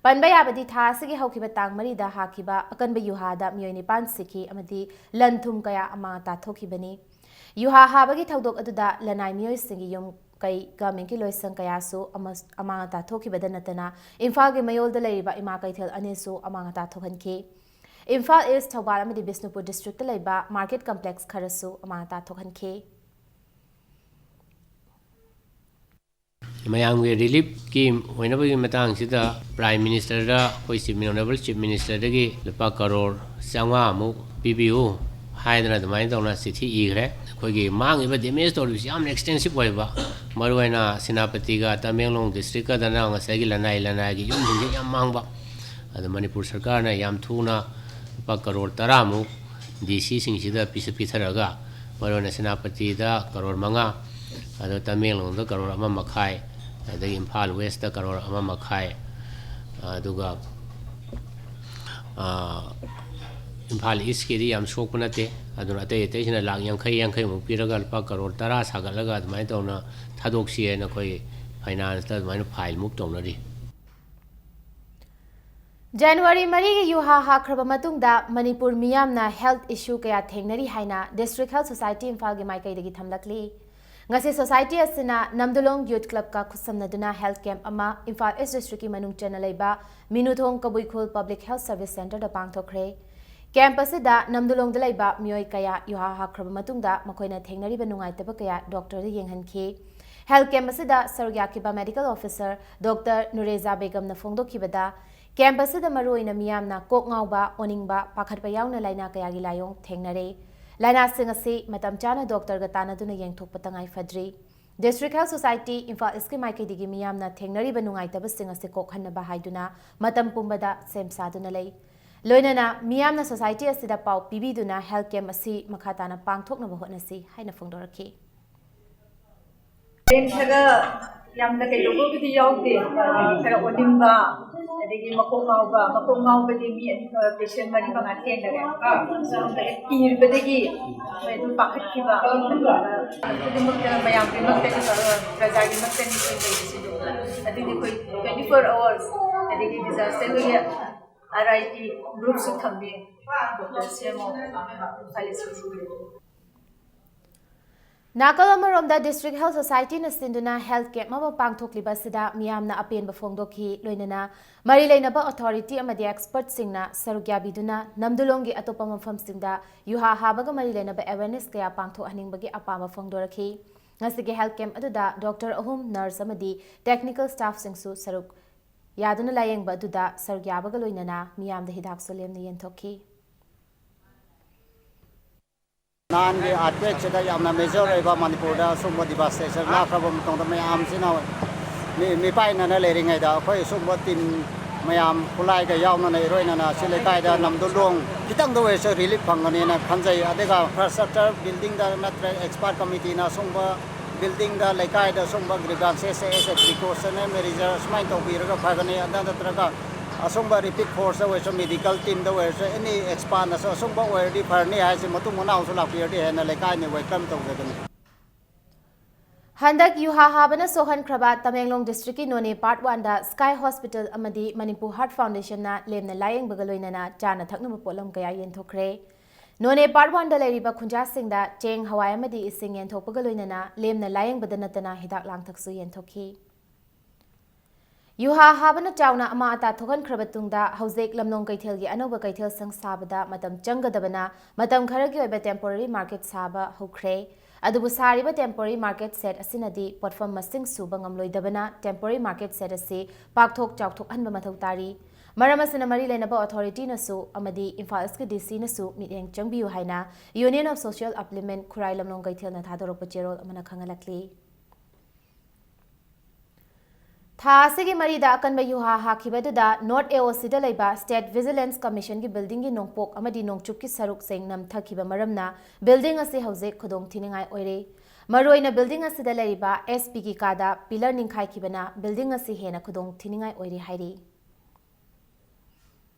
ꯄꯟꯕ ꯌꯥꯕꯗꯤ ꯊꯥ ꯑꯁꯤꯒꯤ ꯍꯧꯈꯤꯕ ꯇꯥꯡ ꯃꯔꯤꯗ ꯍꯥꯈꯤꯕ ꯑꯀꯟꯕ ꯌꯨꯍꯥꯗ ꯃꯤꯑꯣꯏ ꯅꯤꯄꯥꯟ ꯁꯤꯈꯤ ꯑꯃꯗꯤ ꯂꯟ ꯊꯨꯝ ꯀꯌꯥ ꯑꯃꯥꯡ ꯑꯇꯥ ꯊꯣꯛꯈꯤꯕꯅꯤ꯫ ꯌꯨꯍꯥ ꯍꯥꯕꯒꯤ ꯊꯧꯗꯣꯛ ꯑꯗꯨꯗ ꯂꯅꯥꯏ ꯃꯤꯑꯣꯏꯁꯤꯡꯒꯤ ꯌꯨꯝ ꯀꯩ ꯒꯃꯦꯟꯒꯤ ꯂꯣꯏꯁꯪ ꯀꯌꯥꯁꯨ ꯑꯃ-, ꯑꯃꯥꯡ ꯑꯇꯥ ꯊꯣꯛꯈꯤꯕꯗ ꯅꯠꯇꯅ ꯏꯝꯐꯥꯜꯒꯤ ꯃꯌꯣꯜꯗ ꯂꯩꯔꯤꯕ ꯏꯃꯥ ꯀꯩꯊꯦꯜ ꯑꯅꯤꯁꯨ ꯑꯃꯥꯡ ꯑꯇꯥ ꯊꯣꯛꯍꯟꯈꯤ꯫ ꯏꯝꯐꯥꯜ ꯏꯁ, ꯊꯧꯕꯥꯜ ꯑꯃꯗꯤ ꯕꯤꯁꯅꯨꯄꯨꯔ ꯗꯤꯁꯇ꯭ꯔꯤꯛꯇ ꯂꯩꯕ ꯃꯥꯔꯀꯦꯠ ꯀꯝꯄ꯭ꯂꯦꯛꯁ ꯈꯔꯁꯨ ꯑꯃꯥꯡ ꯑꯇꯥ ꯊꯣꯛꯍꯟꯈꯤ꯫ ꯃꯌꯥꯝꯒꯤ ꯔꯤꯂꯤꯐꯀꯤ ꯑꯣꯏꯅꯕꯒꯤ ꯃꯇꯥꯡꯁꯤꯗ ꯄ꯭ꯔꯥꯏꯝ ꯃꯤꯅꯤꯁꯇꯔꯗ ꯑꯩꯈꯣꯏ ꯆꯤꯐ, ꯑꯣꯅꯔꯦꯕꯜ ꯆꯤꯐ ꯃꯤꯅꯤꯁꯇꯔꯗꯒꯤ ꯂꯨꯄꯥ ꯀꯔꯣꯔ ꯆꯥꯝꯃꯉꯥꯃꯨꯛ ꯄꯤꯕꯤꯌꯨ ꯍꯥꯏꯗꯅ ꯑꯗꯨꯃꯥꯏꯅ ꯇꯧꯅ ꯆꯤꯊꯤ ꯏꯈ꯭ꯔꯦ꯫ ꯑꯩꯈꯣꯏꯒꯤ ꯃꯥꯡꯉꯤꯕ, ꯗꯦꯃꯦꯖ ꯇꯧꯔꯤꯕꯁꯤ ꯌꯥꯝꯅ ꯑꯦꯛꯁꯇꯦꯟꯁꯤꯞ ꯑꯣꯏꯕ, ꯃꯔꯨꯑꯣꯏꯅ ꯁꯦꯅꯥꯄꯇꯤꯒ ꯇꯃꯦꯡꯂꯣꯡ ꯗꯤꯁꯇ꯭ꯔꯤꯛꯀꯗꯅ ꯉꯁꯥꯏꯒꯤ ꯂꯅꯥꯏ ꯂꯅꯥꯏꯒꯤ ꯌꯨꯝꯁꯤꯡꯁꯦ ꯌꯥꯝ ꯃꯥꯡꯕ꯫ ꯑꯗꯣ ꯃꯅꯤꯄꯨꯔ ꯁꯔꯀꯥꯔꯅ ꯌꯥꯝ ꯊꯨꯅ ꯂꯨꯄꯥ ꯀꯔꯣꯔ ꯇꯔꯥꯃꯨꯛ ꯗꯤ ꯁꯤꯁꯤꯡꯁꯤꯗ ꯄꯤꯁ-, ꯄꯤꯊꯔꯒ, ꯃꯔꯨꯑꯣꯏꯅ ꯁꯦꯅꯥꯄꯇꯤꯗ ꯀꯔꯣꯔ ꯃꯉꯥ, ꯑꯗꯣ ꯇꯃꯦꯡꯂꯣꯡꯗ ꯀꯔꯣꯔ ꯑꯃ ꯃꯈꯥꯏ, ꯑꯗꯒꯤ ꯏꯝꯐꯥꯜ ꯋꯦꯁꯇ ꯀꯔꯣꯔ ꯑꯃ ꯃꯈꯥꯏ, ꯑꯗꯨꯒ, ꯑ, ꯏꯝꯐꯥꯜ ꯏꯁꯀꯤꯗꯤ ꯌꯥꯝ ꯁꯣꯛꯄ ꯅꯠꯇꯦ꯫ ꯑꯗꯨꯅ ꯑꯇꯩ ꯑꯇꯩꯁꯤꯅ ꯂꯥꯈ ꯌꯥꯡꯈꯩ, ꯌꯥꯡꯈꯩꯃꯨꯛ ꯄꯤꯔꯒ ꯂꯨꯄꯥ ꯀꯔꯣꯔ ꯇꯔꯥ ꯁꯥꯒꯠꯂꯒ ꯑꯗꯨꯃꯥꯏꯅ ꯇꯧꯅ ꯊꯥꯗꯣꯛꯁꯤ ꯍꯥꯏꯅ ꯑꯩꯈꯣꯏ ꯐꯥꯏꯅꯥꯟꯁꯇ ꯑꯗꯨꯃꯥꯏꯅ ꯐꯥꯏꯜ ꯃꯨꯚ ꯇꯧꯅꯔꯤ꯫ ꯖꯅꯋꯥꯔꯤ ꯃꯔꯤꯒꯤ ꯌꯨꯍꯥ ꯍꯥꯈ꯭ꯔꯕ ꯃꯇꯨꯡꯗ ꯃꯅꯤꯄꯨꯔ ꯃꯤꯌꯥꯝꯅ ꯍꯦꯜꯊ ꯏꯁꯨ ꯀꯌꯥ ꯊꯦꯡꯅꯔꯤ ꯍꯥꯏꯅ ꯗꯤꯁꯇ꯭ꯔꯤꯛ ꯍꯦꯜꯊ ꯁꯣꯁꯥꯏꯇꯤ ꯏꯝꯐꯥꯜꯒꯤ ꯃꯥꯏꯀꯩꯗꯒꯤ ꯊꯝꯂꯛꯂꯤ꯫ ꯉꯁꯤ ꯁꯣꯁꯥꯏꯇꯤ ꯑꯁꯤꯅ ꯅꯝꯗꯨꯂꯣꯡ ꯌꯨꯊ ꯀ꯭ꯂꯕꯀ ꯈꯨꯠꯁꯝꯅꯗꯨꯅ ꯍꯦꯜꯊ ꯀꯦꯝꯞ ꯑꯃ ꯏꯝꯐꯥꯜ ꯏꯁ ꯗꯤꯁꯇ꯭ꯔꯤꯛꯀꯤ ꯃꯅꯨꯡ ꯆꯟꯅ ꯂꯩꯕ ꯃꯤꯅꯨꯊꯣꯡ ꯀꯕꯨꯏꯈꯨꯜ ꯄꯕ꯭ꯂꯤꯛ ꯍꯦꯜꯊ ꯁꯔꯚꯤꯁ ꯁꯦꯟꯇꯔꯗ ꯄꯥꯡꯊꯣꯛꯈ꯭ꯔꯦ꯫ ꯀꯦꯝꯞ ꯑꯁꯤꯗ ꯅꯝꯗꯨꯂꯣꯡꯗ ꯂꯩꯕ ꯃꯤꯑꯣꯏ ꯀꯌꯥ ꯌꯨꯍꯥ ꯍꯥꯈ꯭ꯔꯕ ꯃꯇꯨꯡꯗ ꯃꯈꯣꯏꯅ ꯊꯦꯡꯅꯔꯤꯕ ꯅꯨꯡꯉꯥꯏꯇꯕ ꯀꯌꯥ ꯗꯣꯛꯇꯔꯗ ꯌꯦꯡꯍꯟꯈꯤ꯫ ꯍꯦꯜꯊ ꯀꯦꯝꯞ ꯑꯁꯤꯗ ꯁꯔꯨꯛ ꯌꯥꯈꯤꯕ ꯃꯦꯗꯤꯀꯦꯜ ꯑꯣꯐꯤꯁꯔ ꯗꯣꯛꯇꯔ ꯅꯨꯔꯦꯖꯥ ꯕꯦꯒꯝꯅ ꯐꯣꯡꯗꯣꯛꯈꯤꯕꯗ, ꯀꯦꯝꯞ ꯑꯁꯤꯗ ꯃꯔꯨꯑꯣꯏꯅ ꯃꯤꯌꯥꯝꯅ ꯀꯣꯛ ꯉꯥꯎꯕ, ꯑꯣꯅꯤꯡꯕ, ꯄꯥꯈꯠꯄ ꯌꯥꯎꯅ ꯂꯥꯏꯅꯥ ꯀꯌꯥꯒꯤ ꯂꯥꯏꯑꯣꯡ ꯊꯦꯡꯅꯔꯦ꯫ ꯂꯥꯏꯅꯥꯁꯤꯡ ꯑꯁꯤ ꯃꯇꯝ ꯆꯥꯅ ꯗꯣꯛꯇꯔꯒ ꯇꯥꯟꯅꯗꯨꯅ ꯌꯦꯡꯊꯣꯛꯄ ꯇꯉꯥꯏ ꯐꯗ꯭ꯔꯤ꯫ ꯗꯤꯁꯇ꯭ꯔꯤꯛ ꯍꯦꯜꯊ ꯁꯣꯁꯥꯏꯇꯤ ꯏꯝꯐꯥꯜ ꯏꯁꯀꯤ ꯃꯥꯏꯀꯩꯗꯒꯤ ꯃꯤꯌꯥꯝꯅ ꯊꯦꯡꯅꯔꯤꯕ ꯅꯨꯡꯉꯥꯏꯇꯕꯁꯤꯡ ꯑꯁꯤ ꯀꯣꯛꯍꯟꯅꯕ ꯍꯥꯏꯗꯨꯅ ꯃꯇꯝ ꯄꯨꯝꯕꯗ ꯁꯦꯝ ꯁꯥꯗꯨꯅ ꯂꯩ꯫ ꯂꯣꯏꯅꯅ ꯃꯤꯌꯥꯝꯅ ꯁꯣꯁꯥꯏꯇꯤ ꯑꯁꯤꯗ ꯄꯥꯎ ꯄꯤꯕꯤꯗꯨꯅ ꯍꯦꯜꯊ ꯀꯦꯝꯞ ꯑꯁꯤ ꯃꯈꯥ ꯇꯥꯅ ꯄꯥꯡꯊꯣꯛꯅꯕ ꯍꯣꯠꯅꯁꯤ ꯍꯥꯏꯅ ꯐꯣꯡꯗꯣꯔꯛꯈꯤ꯫ ꯈꯔ ꯌꯥꯝꯅ ꯀꯩꯗꯧꯕꯕꯨꯗꯤ ꯌꯥꯎꯗꯦ, ꯈꯔ ꯑꯣꯅꯤꯡꯕ, ꯑꯗꯒꯤ ꯃꯀꯣꯛ ꯉꯥꯎꯕ, ꯃꯀꯣꯛ ꯉꯥꯎꯕꯗꯤ ꯃꯤ ꯑꯅꯤ, ꯄꯦꯁꯦꯟ ꯃꯔꯤ ꯃꯉꯥ ꯊꯦꯡꯅꯔꯦ꯫ ꯁꯣꯝꯗ ꯍꯦꯛ ꯀꯤꯔꯕꯗꯒꯤ ꯑꯩꯈꯣꯏ ꯑꯗꯨꯝ ꯄꯥꯈꯠꯈꯤꯕ, ꯑꯗꯨꯒ ꯈꯨꯗꯤꯡꯃꯛꯇ ꯃꯌꯥꯝꯒꯤꯃꯛꯇꯅꯤ, ꯄ꯭ꯔꯖꯥꯒꯤꯃꯛꯇꯅꯤ ꯑꯩꯈꯣꯏ ꯂꯩꯔꯤꯁꯤꯗꯤ꯫ ꯑꯗꯨꯗꯤ ꯑꯩꯈꯣꯏ twenty four hours, ꯑꯗꯒꯤ disaster ꯒꯤ R I T group ꯁꯨ ꯊꯝꯃꯤ, ꯗꯣꯛꯇꯔ ꯁꯦꯝꯃꯣ, ꯈꯜꯂꯤꯁꯤꯡꯁꯤꯗꯤ꯫ ꯅꯥꯀꯜ ꯑꯃꯔꯣꯝꯗ District Health Societyꯅ ꯁꯤꯟꯗꯨꯅ health camp ꯑꯃ ꯄꯥꯡꯊꯣꯛꯂꯤꯕ ꯑꯁꯤꯗ ꯃꯤꯌꯥꯝꯅ ꯑꯄꯦꯟꯕ ꯐꯣꯡꯗꯣꯛꯈꯤ꯫ ꯂꯣꯏꯅꯅ ꯃꯔꯤ ꯂꯩꯅꯕ authority ꯑꯃꯗꯤ expertꯁꯤꯡꯅ ꯁꯔꯨꯛ ꯌꯥꯕꯤꯗꯨꯅ ꯅꯝꯗꯨꯂꯣꯡꯒꯤ ꯑꯇꯣꯞꯄ ꯃꯐꯝꯁꯤꯡꯗ ꯌꯨꯍꯥ ꯍꯥꯕꯒ ꯃꯔꯤ ꯂꯩꯅꯕ awareness ꯀꯌꯥ ꯄꯥꯡꯊꯣꯛꯍꯟꯅꯤꯡꯕꯒꯤ ꯑꯄꯥꯝꯕ ꯐꯣꯡꯗꯣꯔꯛꯈꯤ꯫ ꯉꯁꯤꯒꯤ health camp ꯑꯗꯨꯗ doctor ꯑꯍꯨꯝ, nurse ꯑꯃꯗꯤ technical staffꯁꯤꯡꯁꯨ ꯁꯔꯨꯛ ꯌꯥꯗꯨꯅ ꯂꯥꯌꯦꯡꯕ ꯑꯗꯨꯗ ꯁꯔꯨꯛ ꯌꯥꯕꯒ ꯂꯣꯏꯅꯅ ꯃꯤꯌꯥꯝꯗ ꯍꯤꯗꯥꯛꯁꯨ ꯂꯦꯝꯅ ꯌꯦꯟꯊꯣꯛꯈꯤ꯫ ꯅꯍꯥꯟꯒꯤ earthquakeꯁꯤꯗ ꯌꯥꯝꯅ major ꯑꯣꯏꯕ ꯃꯅꯤꯄꯨꯔꯗ ꯁꯨꯝꯕ devastation ꯂꯥꯛꯈ꯭ꯔꯕ ꯃꯇꯨꯡꯗ ꯃꯌꯥꯝꯁꯤꯅ ꯃꯤ ꯃꯤꯄꯥꯏꯅꯅ ꯂꯩꯔꯤꯉꯩꯗ ꯑꯩꯈꯣꯏ ꯁꯨꯝꯕ team ꯃꯌꯥꯝ ꯈꯨꯠꯂꯥꯏꯒ ꯌꯥꯎꯅꯅ ꯏꯔꯣꯏꯅꯅ ꯁꯤ ꯂꯩꯀꯥꯏꯗ ꯅꯝꯗꯨꯂꯣꯡ ꯈꯤꯇꯪꯗ ꯑꯣꯏꯔꯁꯨ relief ꯐꯪꯒꯅꯦꯅ ꯈꯟꯖꯩ꯫ ꯑꯗꯨꯒ infrastructure buildingꯗ ꯅꯠꯇ꯭ꯔꯒ expert committeeꯅ ꯁꯨꯝꯕ buildingꯗ ꯂꯩꯀꯥꯏꯗ ꯁꯨꯝꯕ grievances as a precautionary measure ꯁꯨꯃꯥꯏꯅ ꯇꯧꯕꯤꯔꯒ ꯐꯒꯅꯤ꯫ ꯑꯗꯨ ꯅꯠꯇ꯭ꯔꯒ ꯑꯁꯨꯝꯕ repeat forceꯇ ꯑꯣꯏꯔꯁꯨ medical teamꯗ ꯑꯣꯏꯔꯁꯨ any expertꯅꯁꯨ ꯑꯁꯨꯝꯕ ꯑꯣꯏꯔꯗꯤ ꯐꯔꯅꯤ ꯍꯥꯏꯁꯦ ꯃꯇꯨꯡ ꯃꯅꯥꯎꯁꯨ ꯂꯥꯛꯄꯤꯔꯗꯤ ꯍꯦꯟꯅ ꯂꯩꯀꯥꯏꯅ welcome ꯇꯧꯖꯒꯅꯤ꯫ ꯍꯟꯗꯛ ꯌꯨꯍꯥ ꯍꯥꯕꯅ ꯁꯣꯛꯍꯟꯈ꯭ꯔꯕ ꯇꯃꯦꯡꯂꯣꯡ districtꯀꯤ ꯅꯣꯅꯦ Part Oneꯗ Sky Hospital ꯑꯃꯗꯤ Manipur Heart Foundationꯅ ꯂꯦꯝꯅ ꯂꯥꯌꯦꯡꯕꯒ ꯂꯣꯏꯅꯅ ꯆꯥꯅ ꯊꯛꯅꯕ ꯄꯣꯠꯂꯝ ꯀꯌꯥ ꯌꯦꯟꯊꯣꯛꯈ꯭ꯔꯦ꯫ ꯅꯣꯅꯦ Part Oneꯗ ꯂꯩꯔꯤꯕ ꯈꯨꯟꯖꯥꯁꯤꯡꯗ ꯆꯦꯡ, ꯍꯋꯥꯏ ꯑꯃꯗꯤ ꯏꯁꯤꯡ ꯌꯦꯟꯊꯣꯛꯄꯒ ꯂꯣꯏꯅꯅ ꯂꯦꯝꯅ ꯂꯥꯌꯦꯡꯕꯗ ꯅꯠꯇꯅ ꯍꯤꯗꯥꯛ ꯂꯥꯡꯊꯛꯁꯨ ꯌꯦꯟꯊꯣꯛꯈꯤ꯫ ꯌꯨꯍꯥ ꯍꯥꯕꯅ ꯆꯥꯎꯅ ꯑꯃꯥ ꯑꯇꯥ ꯊꯣꯛꯍꯟꯈ꯭ꯔꯕ ꯇꯨꯡꯗ ꯍꯧꯖꯤꯛ ꯂꯝꯂꯣꯡ ꯀꯩꯊꯦꯜꯒꯤ ꯑꯅꯧꯕ ꯀꯩꯊꯦꯜ ꯁꯪ ꯁꯥꯕꯗ ꯃꯇꯝ ꯆꯪꯒꯗꯕꯅ ꯃꯇꯝ ꯈꯔꯒꯤ ꯑꯣꯏꯕ temporary market ꯁꯥꯕ ꯍꯧꯈ꯭ꯔꯦ꯫ ꯑꯗꯨꯕꯨ ꯁꯥꯔꯤꯕ temporary market shed ꯑꯁꯤꯅꯗꯤ ꯄꯣꯠꯐꯝ ꯃꯁꯤꯡ ꯁꯨꯕ ꯉꯝꯂꯣꯏꯗꯕꯅ temporary market shed ꯑꯁꯤ ꯄꯥꯛꯊꯣꯛ ꯆꯥꯎꯊꯣꯛꯍꯟꯕ ꯃꯊꯧ ꯇꯥꯔꯤ꯫ ꯃꯔꯝ ꯑꯁꯤꯅ ꯃꯔꯤ ꯂꯩꯅꯕ authorityꯅꯁꯨ ꯑꯃꯗꯤ ꯏꯝꯐꯥꯜ Eastꯀꯤ DCꯅꯁꯨ ꯃꯤꯠꯌꯦꯡ ꯆꯪꯕꯤꯌꯨ ꯍꯥꯏꯅ Union of Social Upliftment ꯈꯨꯔꯥꯏ ꯂꯝꯂꯣꯡ ꯀꯩꯊꯦꯜꯅ ꯊꯥꯗꯣꯔꯛꯄ ꯆꯦꯔꯣꯜ ꯑꯃꯅ ꯈꯪꯍꯜꯂꯛꯂꯤ꯫ ꯊꯥ ꯑꯁꯤꯒꯤ ꯃꯔꯤꯗ ꯑꯀꯟꯕ ꯌꯨꯍꯥ ꯍꯥꯈꯤꯕ ꯑꯗꯨꯗ North AOCꯗ ꯂꯩꯕ State Vigilance Commissionꯒꯤ buildingꯒꯤ ꯅꯣꯡꯄꯣꯛ ꯑꯃꯗꯤ ꯅꯣꯡꯆꯨꯞꯀꯤ ꯁꯔꯨꯛꯁꯤꯡ ꯅꯝꯊꯈꯤꯕ ꯃꯔꯝꯅ building ꯑꯁꯤ ꯍꯧꯖꯤꯛ ꯈꯨꯗꯣꯡ ꯊꯤꯅꯤꯡꯉꯥꯏ ꯑꯣꯏꯔꯦ꯫ ꯃꯔꯨꯑꯣꯏꯅ building ꯑꯁꯤꯗ ꯂꯩꯔꯤꯕ SPꯒꯤ ꯀꯥꯗ pillar ꯅꯤꯡꯈꯥꯏꯈꯤꯕꯅ building ꯑꯁꯤ ꯍꯦꯟꯅ ꯈꯨꯗꯣꯡ ꯊꯤꯅꯤꯡꯉꯥꯏ ꯑꯣꯏꯔꯦ ꯍꯥꯏꯔꯤ꯫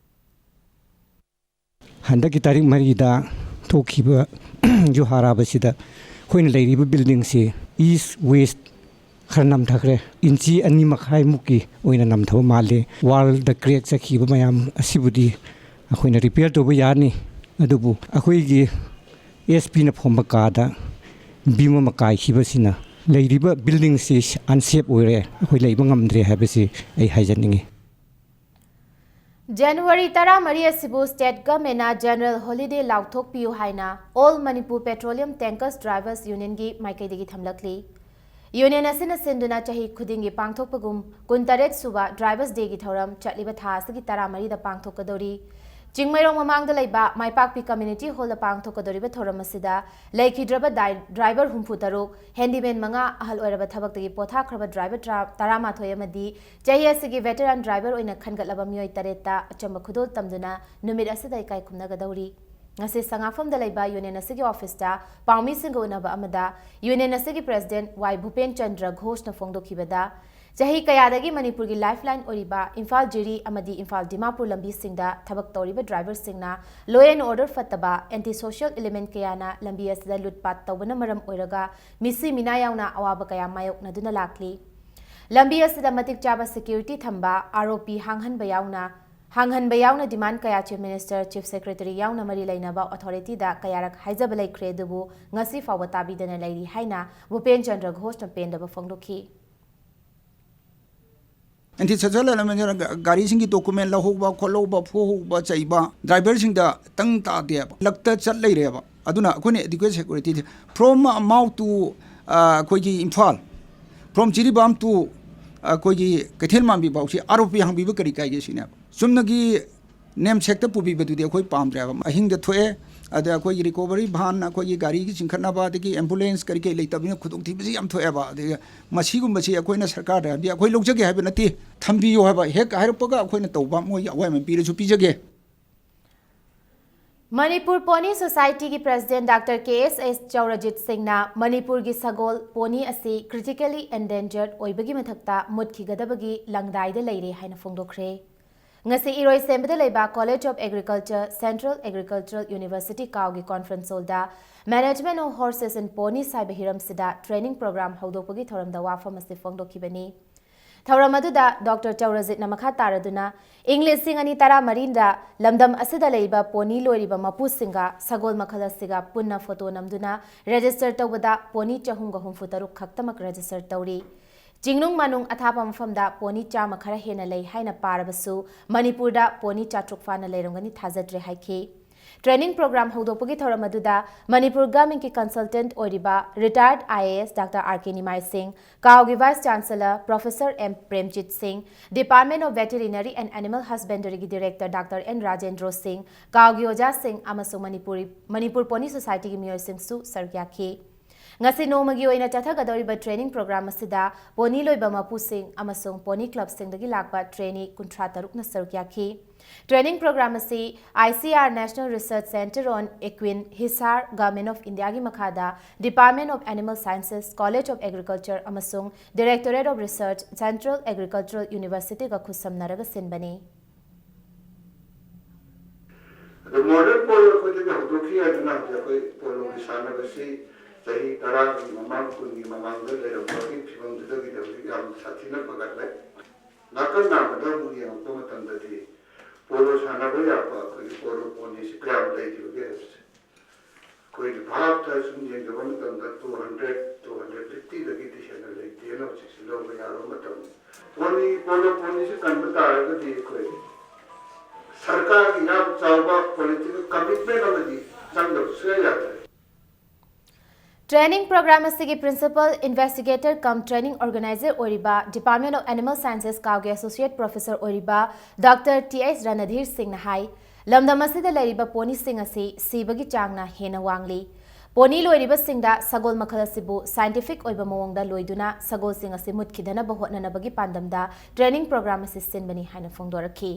ꯍꯟꯗꯛꯀꯤ ꯇꯥꯔꯤꯛ ꯃꯔꯤꯗ ꯊꯣꯛꯈꯤꯕ ꯌꯨꯍꯥ ꯍꯥꯕꯁꯤꯗ ꯑꯩꯈꯣꯏꯅ ꯂꯩꯔꯤꯕ buildingꯁꯤ east west ꯈꯔ ꯅꯝꯊꯈ꯭ꯔꯦ꯫ ꯏꯟꯆꯤ ꯑꯅꯤ ꯃꯈꯥꯏꯃꯨꯛꯀꯤ ꯑꯣꯏꯅ ꯅꯝꯊꯕ ꯃꯥꯜꯂꯤ꯫ Wallꯗ crack ꯆꯠꯈꯤꯕ ꯃꯌꯥꯝ ꯑꯁꯤꯕꯨꯗꯤ ꯑꯩꯈꯣꯏꯅ repair ꯇꯧꯕ ꯌꯥꯅꯤ꯫ ꯑꯗꯨꯕꯨ ꯑꯩꯈꯣꯏꯒꯤ SPꯅ ꯐꯝꯕ ꯀꯥꯗ ꯕꯤꯝ ꯑꯃ ꯀꯥꯏꯈꯤꯕꯁꯤꯅ ꯂꯩꯔꯤꯕ buildingꯁꯤ unsafe ꯑꯣꯏꯔꯦ, ꯑꯩꯈꯣꯏ ꯂꯩꯕ ꯉꯝꯗ꯭ꯔꯦ ꯍꯥꯏꯕꯁꯤ ꯑꯩ ꯍꯥꯏꯖꯅꯤꯡꯉꯤ꯫ ꯖꯅꯋꯥꯔꯤ ꯇꯔꯥꯃꯔꯤ ꯑꯁꯤꯕꯨ state governmentꯅ general holiday ꯂꯥꯎꯊꯣꯛꯄꯤꯌꯨ ꯍꯥꯏꯅ All Manipur Petroleum Tankers Drivers Unionꯒꯤ ꯃꯥꯏꯀꯩꯗꯒꯤ ꯊꯝꯂꯛꯂꯤ꯫ Union ꯑꯁꯤꯅ ꯁꯤꯟꯗꯨꯅ ꯆꯍꯤ ꯈꯨꯗꯤꯡꯒꯤ ꯄꯥꯡꯊꯣꯛꯄꯒꯨꯝ ꯀꯨꯟꯇꯔꯦꯠ ꯁꯨꯕ Drivers Dayꯒꯤ ꯊꯧꯔꯝ ꯆꯠꯂꯤꯕ ꯊꯥ ꯑꯁꯤꯒꯤ ꯇꯔꯥꯃꯔꯤꯗ ꯄꯥꯡꯊꯣꯛꯀꯗꯧꯔꯤ꯫ ꯆꯤꯡꯃꯩꯔꯣꯡ ꯃꯃꯥꯡꯗ ꯂꯩꯕ ꯃꯥꯏꯄꯥꯛꯄꯤ Community Hallꯗ ꯄꯥꯡꯊꯣꯛꯀꯗꯧꯔꯤꯕ ꯊꯧꯔꯝ ꯑꯁꯤꯗ ꯂꯩꯈꯤꯗ꯭ꯔꯕ ꯗꯥꯏ-, driver ꯍꯨꯝꯐꯨ ꯇꯔꯨꯛ, handyman ꯃꯉꯥ, ꯑꯍꯜ ꯑꯣꯏꯔꯕ ꯊꯕꯛꯇꯒꯤ ꯄꯣꯊꯥꯈ꯭ꯔꯕ driver ꯇꯔꯥ-, ꯇꯔꯥꯃꯥꯊꯣꯏ ꯑꯃꯗꯤ ꯆꯍꯤ ꯑꯁꯤꯒꯤ veteran driver ꯑꯣꯏꯅ ꯈꯟꯒꯠꯂꯕ ꯃꯤꯑꯣꯏ ꯇꯔꯦꯠꯇ ꯑꯆꯝꯕ ꯈꯨꯗꯣꯜ ꯇꯝꯗꯨꯅ ꯅꯨꯃꯤꯠ ꯑꯁꯤꯗ ꯏꯀꯥꯏ ꯈꯨꯝꯅꯒꯗꯧꯔꯤ꯫ ꯉꯁꯤ ꯁꯉꯥꯛꯐꯝꯗ ꯂꯩꯕ Union ꯑꯁꯤꯒꯤ officeꯇ ꯄꯥꯎꯃꯤꯁꯤꯡꯒ ꯎꯅꯕ ꯑꯃꯗ Union ꯑꯁꯤꯒꯤ president ꯋꯥꯏ ꯚꯨꯄꯦꯟ ꯆꯟꯗ꯭ꯔ ꯘꯣꯁꯅ ꯐꯣꯡꯗꯣꯛꯈꯤꯕꯗ, ꯆꯍꯤ ꯀꯌꯥꯗꯒꯤ ꯃꯅꯤꯄꯨꯔꯒꯤ lifeline ꯑꯣꯏꯔꯤꯕ ꯏꯝꯐꯥꯜ ꯖꯤꯔꯤ ꯑꯃꯗꯤ ꯏꯝꯐꯥꯜ ꯗꯤꯃꯥꯄꯨꯔ ꯂꯝꯕꯤꯁꯤꯡꯗ ꯊꯕꯛ ꯇꯧꯔꯤꯕ driverꯁꯤꯡꯅ law and order ꯐꯠꯇꯕ, anti social element ꯀꯌꯥꯅ ꯂꯝꯕꯤ ꯑꯁꯤꯗ ꯂꯨꯠꯄꯥꯠ ꯇꯧꯕꯅ ꯃꯔꯝ ꯑꯣꯏꯔꯒ ꯃꯤꯁꯤ ꯃꯤꯅꯥ ꯌꯥꯎꯅ ꯑꯋꯥꯕ ꯀꯌꯥ ꯃꯥꯌꯣꯛꯅꯗꯨꯅ ꯂꯥꯛꯂꯤ꯫ ꯂꯝꯕꯤ ꯑꯁꯤꯗ ꯃꯇꯤꯛ ꯆꯥꯕ security ꯊꯝꯕ, ꯑꯥꯔ ꯑꯣ ꯄꯤ ꯍꯥꯡꯍꯟꯕ ꯌꯥꯎꯅ, ꯍꯥꯡꯍꯟꯕ ꯌꯥꯎꯅ demand ꯀꯌꯥ Chief Minister, Chief Secretary ꯌꯥꯎꯅ ꯃꯔꯤ ꯂꯩꯅꯕ authorityꯗ ꯀꯌꯥꯔꯛ ꯍꯥꯏꯖꯕ ꯂꯩꯈ꯭ꯔꯦ, ꯑꯗꯨꯕꯨ ꯉꯁꯤ ꯐꯥꯎꯕ ꯇꯥꯕꯤꯗꯅ ꯂꯩꯔꯤ ꯍꯥꯏꯅ ꯚꯨꯄꯦꯟ ꯆꯟꯗ꯭ꯔ ꯘꯣꯁꯅ ꯄꯦꯟꯗꯕ ꯐꯣꯡꯗꯣꯛꯈꯤ꯫ ꯑꯦꯟꯇꯤ ꯁꯣꯁꯦꯜ ꯑꯦꯂꯦꯃꯦꯟꯁꯤꯅ ꯒꯥꯔꯤꯁꯤꯡꯒꯤ ꯗꯣꯀꯨꯃꯦꯟ ꯂꯧꯍꯧꯕ, ꯈꯣꯠꯍꯧꯕ, ꯐꯨꯍꯧꯕ, ꯆꯩꯕ, ꯗ꯭ꯔꯥꯏꯚꯔꯁꯤꯡꯗ ꯇꯪ ꯇꯥꯗꯦꯕ꯫ ꯂꯛꯇ ꯆꯠ ꯂꯩꯔꯦꯕ꯫ ꯑꯗꯨꯅ ꯑꯩꯈꯣꯏꯅ adequate security ꯊꯤ-, from ꯃꯥꯎ to, ꯑ, ꯑꯩꯈꯣꯏꯒꯤ ꯏꯝꯐꯥꯜ, from ꯖꯤꯔꯤꯕꯥꯝ to, ꯑ, ꯑꯩꯈꯣꯏꯒꯤ ꯀꯩꯊꯦꯜ ꯃꯥꯟꯕꯤ ꯐꯥꯎꯁꯤ ꯑꯥꯔ ꯑꯣ ꯄꯤ ꯍꯥꯡꯕꯤꯕ ꯀꯔꯤ ꯀꯥꯏꯒꯦ ꯁꯤꯅꯦꯕ꯫ ꯆꯨꯝꯅꯒꯤ ꯅꯦꯝꯁꯦꯛꯇ ꯄꯨꯕꯤꯕꯗꯨꯗꯤ ꯑꯩꯈꯣꯏ ꯄꯥꯝꯗ꯭ꯔꯦꯕ꯫ ꯑꯍꯤꯡꯗ ꯊꯣꯛꯑꯦ, ꯑꯗ ꯑꯩꯈꯣꯏꯒꯤ recovery van, ꯑꯩꯈꯣꯏꯒꯤ ꯒꯥꯔꯤꯒꯤ ꯆꯤꯡꯈꯠꯅꯕ, ꯑꯗꯒꯤ ambulance ꯀꯔꯤ ꯀꯔꯤ ꯂꯩꯇꯕꯅꯤꯅ ꯈꯨꯗꯣꯡꯊꯤꯕꯁꯤ ꯌꯥꯝ ꯊꯣꯛꯑꯦꯕ꯫ ꯑꯗꯒꯤ ꯃꯁꯤꯒꯨꯝꯕꯁꯤ ꯑꯩꯈꯣꯏꯅ ꯁꯔꯀꯥꯔꯗ ꯍꯥꯏꯕꯗꯤ ꯑꯩꯈꯣꯏ ꯂꯧꯖꯒꯦ ꯍꯥꯏꯕ ꯅꯠꯇꯦ, ꯊꯝꯕꯤꯌꯨ ꯍꯥꯏꯕ ꯍꯦꯛ ꯍꯥꯏꯔꯛꯄꯒ ꯑꯩꯈꯣꯏꯅ ꯇꯧꯕ, ꯃꯣꯏꯒꯤ ꯑꯋꯥꯃꯟ ꯄꯤꯔꯁꯨ ꯄꯤꯖꯒꯦ꯫ ꯃꯅꯤꯄꯨꯔ ꯄꯣꯅꯤ ꯁꯣꯁꯥꯏꯇꯤꯒꯤ president Doctor ꯀꯦ ꯑꯦꯁ ꯑꯦꯁ ꯆꯧꯔꯖꯤꯠ ꯁꯤꯡꯅ ꯃꯅꯤꯄꯨꯔꯒꯤ ꯁꯒꯣꯜ ꯄꯣꯅꯤ ꯑꯁꯤ critically endangered ꯑꯣꯏꯕꯒꯤ ꯃꯊꯛꯇ ꯃꯨꯠꯈꯤꯒꯗꯕꯒꯤ ꯂꯪꯗꯥꯏꯗ ꯂꯩꯔꯦ ꯍꯥꯏꯅ ꯐꯣꯡꯗꯣꯛꯈ꯭ꯔꯦ꯫ ꯉꯁꯤ ꯏꯔꯣꯏꯁꯦꯝꯕꯗ ꯂꯩꯕ College of Agriculture, Central Agricultural University ꯀꯥꯎꯒꯤ conference hallꯗ Management of Horses and Ponies ꯍꯥꯏꯕ ꯍꯤꯔꯝꯁꯤꯗ training program ꯍꯧꯗꯣꯛꯄꯒꯤ ꯊꯧꯔꯝꯗ ꯋꯥꯐꯝ ꯑꯁꯤ ꯐꯣꯡꯗꯣꯛꯈꯤꯕꯅꯤ꯫ ꯊꯧꯔꯝ ꯑꯗꯨꯗ ꯗꯣꯛꯇꯔ ꯆꯧꯔꯖꯤꯠꯅ ꯃꯈꯥ ꯇꯥꯔꯗꯨꯅ, ꯏꯪ ꯂꯤꯁꯤꯡ ꯑꯅꯤ ꯇꯔꯥꯃꯔꯤꯗ ꯂꯝꯗꯝ ꯑꯁꯤꯗ ꯂꯩꯔꯤꯕ ꯄꯣꯅꯤ ꯂꯣꯏꯔꯤꯕ ꯃꯄꯨꯁꯤꯡꯒ ꯁꯒꯣꯜ ꯃꯈꯜ ꯑꯁꯤꯒ ꯄꯨꯟꯅ ꯐꯣꯇꯣ ꯅꯝꯗꯨꯅ ꯔꯦꯖꯤꯁꯇꯔ ꯇꯧꯕꯗ ꯄꯣꯅꯤ ꯆꯍꯨꯝꯒ ꯍꯨꯝꯐꯨ ꯇꯔꯨꯛ ꯈꯛꯇꯃꯛ ꯔꯦꯖꯤꯁꯇꯔ ꯇꯧꯔꯤ꯫ ꯆꯤꯡꯅꯨꯡ ꯃꯥꯅꯨꯡ ꯑꯊꯥꯞꯄ ꯃꯐꯝꯗ ꯄꯣꯅꯤ ꯆꯥꯝꯃ ꯈꯔ ꯍꯦꯟꯅ ꯂꯩ ꯍꯥꯏꯅ ꯄꯥꯔꯕꯁꯨ, ꯃꯅꯤꯄꯨꯔꯗ ꯄꯣꯅꯤ ꯆꯥꯇ꯭ꯔꯨꯛ ꯐꯥꯅ ꯂꯩꯔꯝꯒꯅꯤ ꯊꯥꯖꯗ꯭ꯔꯦ ꯍꯥꯏꯈꯤ꯫ ꯇ꯭ꯔꯦꯅꯤꯡ ꯄ꯭ꯔꯣꯒ꯭ꯔꯥꯝ ꯍꯧꯗꯣꯛꯄꯒꯤ ꯊꯧꯔꯝ ꯑꯗꯨꯗ ꯃꯅꯤꯄꯨꯔ ꯒꯚꯔꯟꯃꯦꯟꯠꯀꯤ ꯀꯟꯁꯜꯇꯦꯟꯠ ꯑꯣꯏꯔꯤꯕ ꯔꯤꯇꯥꯌꯔꯗ I A S doctor R K Nimai Singh, ꯀꯥꯎꯒꯤ vice chancellor professor M Premjit Singh, Department of Veterinary and Animal Husbandryꯒꯤ director doctor N Rajendro Singh, ꯀꯥꯎꯒꯤ ꯑꯣꯖꯥꯁꯤꯡ ꯑꯃꯁꯨꯡ ꯃꯅꯤꯄꯨꯔꯤ, ꯃꯅꯤꯄꯨꯔ ꯄꯣꯅꯤ ꯁꯣꯁꯥꯏꯇꯤꯒꯤ ꯃꯤꯑꯣꯏꯁꯤꯡꯁꯨ ꯁꯔꯨꯛ ꯌꯥꯈꯤ꯫ ꯉꯁꯤ ꯅꯣꯡꯃꯒꯤ ꯑꯣꯏꯅ ꯆꯠꯊꯒꯗꯧꯔꯤꯕ ꯇ꯭ꯔꯦꯅꯤꯡ ꯄ꯭ꯔꯣꯒ꯭ꯔꯥꯝ ꯑꯁꯤꯗ ꯄꯣꯅꯤ ꯂꯣꯏꯕ ꯃꯄꯨꯁꯤꯡ ꯑꯃꯁꯨꯡ ꯄꯣꯅꯤ ꯀ꯭ꯂꯕꯁꯤꯡꯗꯒꯤ ꯂꯥꯛꯄ ꯇ꯭ꯔꯦꯅꯤ ꯀꯨꯟꯊ꯭ꯔꯥ ꯇꯔꯨꯛꯅ ꯁꯔꯨꯛ ꯌꯥꯈꯤ꯫ ꯇ꯭ꯔꯦꯅꯤꯡ ꯄ꯭ꯔꯣꯒ꯭ꯔꯥꯝ ꯑꯁꯤ I C R National Research Centre on Equine, Hisar, Government of Indiaꯒꯤ ꯃꯈꯥꯗ Department of Animal Sciences, College of Agriculture ꯑꯃꯁꯨꯡ Directorate of Research, Central Agricultural Universityꯒ ꯈꯨꯠꯁꯝꯅꯔꯒ ꯁꯤꯟꯕꯅꯤ꯫ ꯑꯗꯣ ꯃꯣꯗꯔꯟ ꯄꯣꯂꯣ ꯑꯩꯈꯣꯏꯗꯒꯤ ꯍꯧꯗꯣꯛꯈꯤ ꯍꯥꯏꯗꯨꯅ ꯍꯧꯖꯤꯛ ꯑꯩꯈꯣꯏ ꯄꯣꯂꯣꯒꯤ ꯁꯥꯟꯅꯕꯁꯤ ꯆꯍꯤ ꯇꯔꯥꯒꯤ ꯃꯃꯥꯡ, ꯀꯨꯟꯒꯤ ꯃꯃꯥꯡꯗ ꯂꯩꯔꯝꯕꯒꯤ ꯐꯤꯕꯝꯗꯨꯗꯒꯤꯗꯤ ꯍꯧꯖꯤꯛ ꯌꯥꯝ ꯁꯥꯊꯤꯅ ꯐꯒꯠꯂꯦ꯫ ꯅꯥꯀꯟ ꯅꯥꯝꯗ ꯑꯃꯨꯛ ꯌꯦꯡꯉꯛꯄ ꯃꯇꯝꯗꯗꯤ ꯄꯣꯂꯣ ꯁꯥꯟꯅꯕ ꯌꯥꯕ ꯑꯩꯈꯣꯏꯒꯤ ꯄꯣꯂꯣ ꯄꯣꯅꯤꯁꯤ ꯀꯌꯥꯝ ꯂꯩꯔꯤꯕꯒꯦ ꯍꯥꯏꯕꯁꯦ ꯑꯩꯈꯣꯏꯒꯤ ꯚꯥꯞꯇ ꯁꯨꯝ ꯌꯦꯡꯖꯕ ꯃꯇꯝꯗ two hundred, two hundred fiftyꯗꯒꯤꯗꯤ ꯍꯦꯟꯅ ꯂꯩꯇꯦꯅ ꯍꯧꯖꯤꯛꯁꯤ ꯂꯧꯕ ꯌꯥꯕ ꯃꯇꯝꯅꯤ꯫ ꯄꯣꯅꯤ, ꯄꯣꯂꯣ ꯄꯣꯅꯤꯁꯤ ꯀꯟꯕ ꯇꯥꯔꯒꯗꯤ ꯑꯩꯈꯣꯏ ꯁꯔꯀꯥꯔꯒꯤ ꯌꯥꯝ ꯆꯥꯎꯕ political commitment ꯑꯃꯗꯤ ꯆꯪꯗꯕ ꯁꯨꯡꯌꯥ ꯌꯥꯗ꯭ꯔꯦ꯫ ꯇ꯭ꯔꯦꯅꯤꯡ ꯄ꯭ꯔꯣꯒ꯭ꯔꯥꯝ ꯑꯁꯤꯒꯤ Principal Investigator cum Training Organizer ꯑꯣꯏꯔꯤꯕ Department of Animal Sciences ꯀꯥꯎꯒꯤ Associate Professor ꯑꯣꯏꯔꯤꯕ ꯗꯥꯛꯇꯔ ꯇꯤ ꯑꯩꯆ ꯔꯅꯙꯤꯔ ꯁꯤꯡꯅ ꯍꯥꯏ, ꯂꯝꯗꯝ ꯑꯁꯤꯗ ꯂꯩꯔꯤꯕ ꯄꯣꯅꯤꯁꯤꯡ ꯑꯁꯤ ꯁꯤꯕꯒꯤ ꯆꯥꯡꯅ ꯍꯦꯟꯅ ꯋꯥꯡꯂꯤ꯫ ꯄꯣꯅꯤ ꯂꯣꯏꯔꯤꯕꯁꯤꯡꯗ ꯁꯒꯣꯜ ꯃꯈꯜ ꯑꯁꯤꯕꯨ scientific ꯑꯣꯏꯕ ꯃꯑꯣꯡꯗ ꯂꯣꯏꯗꯨꯅ ꯁꯒꯣꯜꯁꯤꯡ ꯑꯁꯤ ꯃꯨꯠꯈꯤꯗꯅꯕ ꯍꯣꯠꯅꯅꯕꯒꯤ ꯄꯥꯟꯗꯝꯗ ꯇ꯭ꯔꯦꯅꯤꯡ ꯄ꯭ꯔꯣꯒ꯭ꯔꯥꯝ ꯑꯁꯤ ꯁꯤꯟꯕꯅꯤ ꯍꯥꯏꯅ ꯐꯣꯡꯗꯣꯔꯛꯈꯤ꯫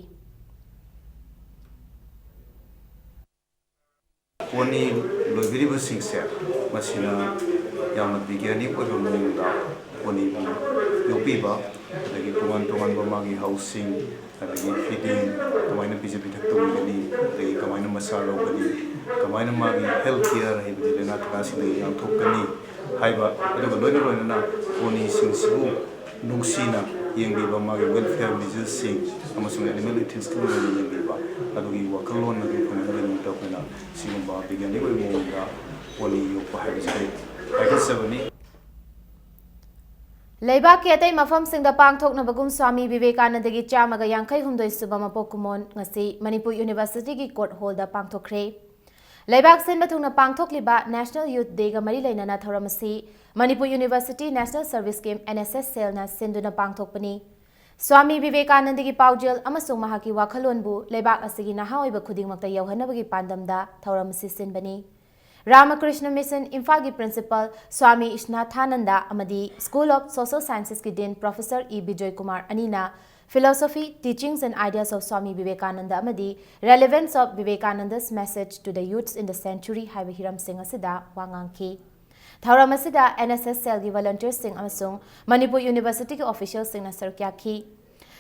ꯄꯣꯅꯤ ꯂꯣꯏꯕꯤꯔꯤꯕꯁꯤꯡꯁꯦ ꯃꯁꯤꯅ ꯌꯥꯝꯅ ꯕꯤꯒ꯭ꯌꯥꯅꯤꯛ ꯑꯣꯏꯕ ꯃꯑꯣꯡꯗ ꯄꯣꯅꯤꯕꯨ ꯌꯣꯛꯄꯤꯕ, ꯑꯗꯒꯤ ꯇꯣꯉꯥꯟ ꯇꯣꯉꯥꯟꯕ ꯃꯥꯒꯤ ꯍꯥꯎꯁꯁꯤꯡ, ꯑꯗꯒꯤ ꯐꯤꯗꯤꯡ ꯀꯃꯥꯏꯅ ꯄꯤꯖ ꯄꯤꯊꯛ ꯇꯧꯕꯤꯒꯅꯤ, ꯑꯗꯒꯤ ꯀꯃꯥꯏꯅ ꯃꯆꯥ ꯂꯧꯒꯅꯤ, ꯀꯃꯥꯏꯅ ꯃꯥꯒꯤ health care ꯍꯥꯏꯕꯗꯤ ꯂꯥꯏꯅꯥ ꯇꯤꯟꯅꯥꯁꯤꯡꯗꯒꯤ ꯉꯥꯛꯊꯣꯛꯀꯅꯤ ꯍꯥꯏꯕ, ꯑꯗꯨꯒ ꯂꯣꯏꯅ ꯂꯣꯏꯅꯅ ꯄꯣꯅꯤꯁꯤꯡꯁꯤꯕꯨ ꯅꯨꯡꯁꯤꯅ ꯌꯦꯡꯕꯤꯕ, ꯃꯥꯒꯤ welfare measuresꯁꯤꯡ ꯑꯃꯁꯨꯡ animal ethicꯀꯤ ꯑꯣꯏꯅ ꯌꯦꯡꯕꯤꯕ, ꯑꯗꯨꯒꯤ ꯋꯥꯈꯜꯂꯣꯟ ꯑꯗꯨ ꯐꯪꯅꯕꯒꯤꯗꯃꯛꯇ ꯑꯩꯈꯣꯏꯅ ꯁꯤꯒꯨꯝꯕ ꯕꯤꯒ꯭ꯌꯥꯅꯤꯛ ꯑꯣꯏꯕ ꯃꯑꯣꯡꯗ ꯄꯣꯅꯤ ꯌꯣꯛꯄ ꯍꯥꯏꯕꯁꯤ ꯄꯥꯏꯈꯠꯆꯕꯅꯤ꯫ ꯂꯩꯕꯥꯛꯀꯤ ꯑꯇꯩ ꯃꯐꯝꯁꯤꯡꯗ ꯄꯥꯡꯊꯣꯛꯅꯕꯒꯨꯝ ꯁ꯭ꯋꯥꯃꯤ ꯕꯤꯕꯦꯀꯥꯅꯟꯗꯒꯤ ꯆꯥꯝꯃꯒ ꯌꯥꯡꯈꯩ ꯍꯨꯝꯗꯣꯏ ꯁꯨꯕ ꯃꯄꯣꯛ ꯀꯨꯝꯑꯣꯟ ꯉꯁꯤ ꯃꯅꯤꯄꯨꯔ ꯌꯨꯅꯤꯚꯔꯁꯤꯇꯤꯒꯤ ꯀꯣꯔꯠ ꯍꯣꯜꯗ ꯄꯥꯡꯊꯣꯛꯈ꯭ꯔꯦ꯫ ꯂꯩꯕꯥꯛ ꯁꯤꯟꯕ ꯊꯨꯡꯅ ꯄꯥꯡꯊꯣꯛꯂꯤꯕ National Youth Dayꯒ ꯃꯔꯤ ꯂꯩꯅꯅ ꯊꯧꯔꯝ ꯑꯁꯤ Manipur university National Service Scheme, NSS cellꯅ ꯁꯤꯟꯗꯨꯅ ꯄꯥꯡꯊꯣꯛꯄꯅꯤ꯫ ꯁ꯭ꯋꯥꯃꯤ ꯕꯤꯕꯦꯀꯥꯅꯟꯗꯒꯤ ꯄꯥꯎꯖꯦꯜ ꯑꯃꯁꯨꯡ ꯃꯍꯥꯛꯀꯤ ꯋꯥꯈꯜꯂꯣꯟꯕꯨ ꯂꯩꯕꯥꯛ ꯑꯁꯤꯒꯤ ꯅꯍꯥ ꯑꯣꯏꯕ ꯈꯨꯗꯤꯡꯃꯛꯇ ꯌꯧꯍꯟꯅꯕꯒꯤ ꯄꯥꯟꯗꯝꯗ ꯊꯧꯔꯝ ꯑꯁꯤ ꯁꯤꯟꯕꯅꯤ꯫ ꯔꯥꯃꯀ꯭ꯔꯤꯁꯅ ꯃꯤꯁꯟ ꯏꯝꯐꯥꯜꯒꯤ ꯄ꯭ꯔꯤꯟꯁꯤꯄꯥꯜ ꯁ꯭ꯋꯥꯃꯤ ꯏꯁꯅꯥꯊꯥꯅꯟꯗ ꯑꯃꯗꯤ School of Social Sciencesꯀꯤ dean professor E Bijoy Kumar ꯑꯅꯤꯅ Philosophy, Teachings and Ideas of Swami Vivekananda ꯑꯃꯗꯤ Relevance of Vivekananda's Message to the Youths in the Century ꯍꯥꯏꯕ ꯍꯤꯔꯝꯁꯤꯡ ꯑꯁꯤꯗ ꯋꯥ ꯉꯥꯡꯈꯤ꯫ ꯊꯧꯔꯝ ꯑꯁꯤꯗ NSS cellꯒꯤ volunteersꯁꯤꯡ ꯑꯃꯁꯨꯡ ꯃꯅꯤꯄꯨꯔ ꯌꯨꯅꯤꯚꯔꯁꯤꯇꯤꯒꯤ officialꯁꯤꯡꯅ ꯁꯔꯨꯛ ꯌꯥꯈꯤ꯫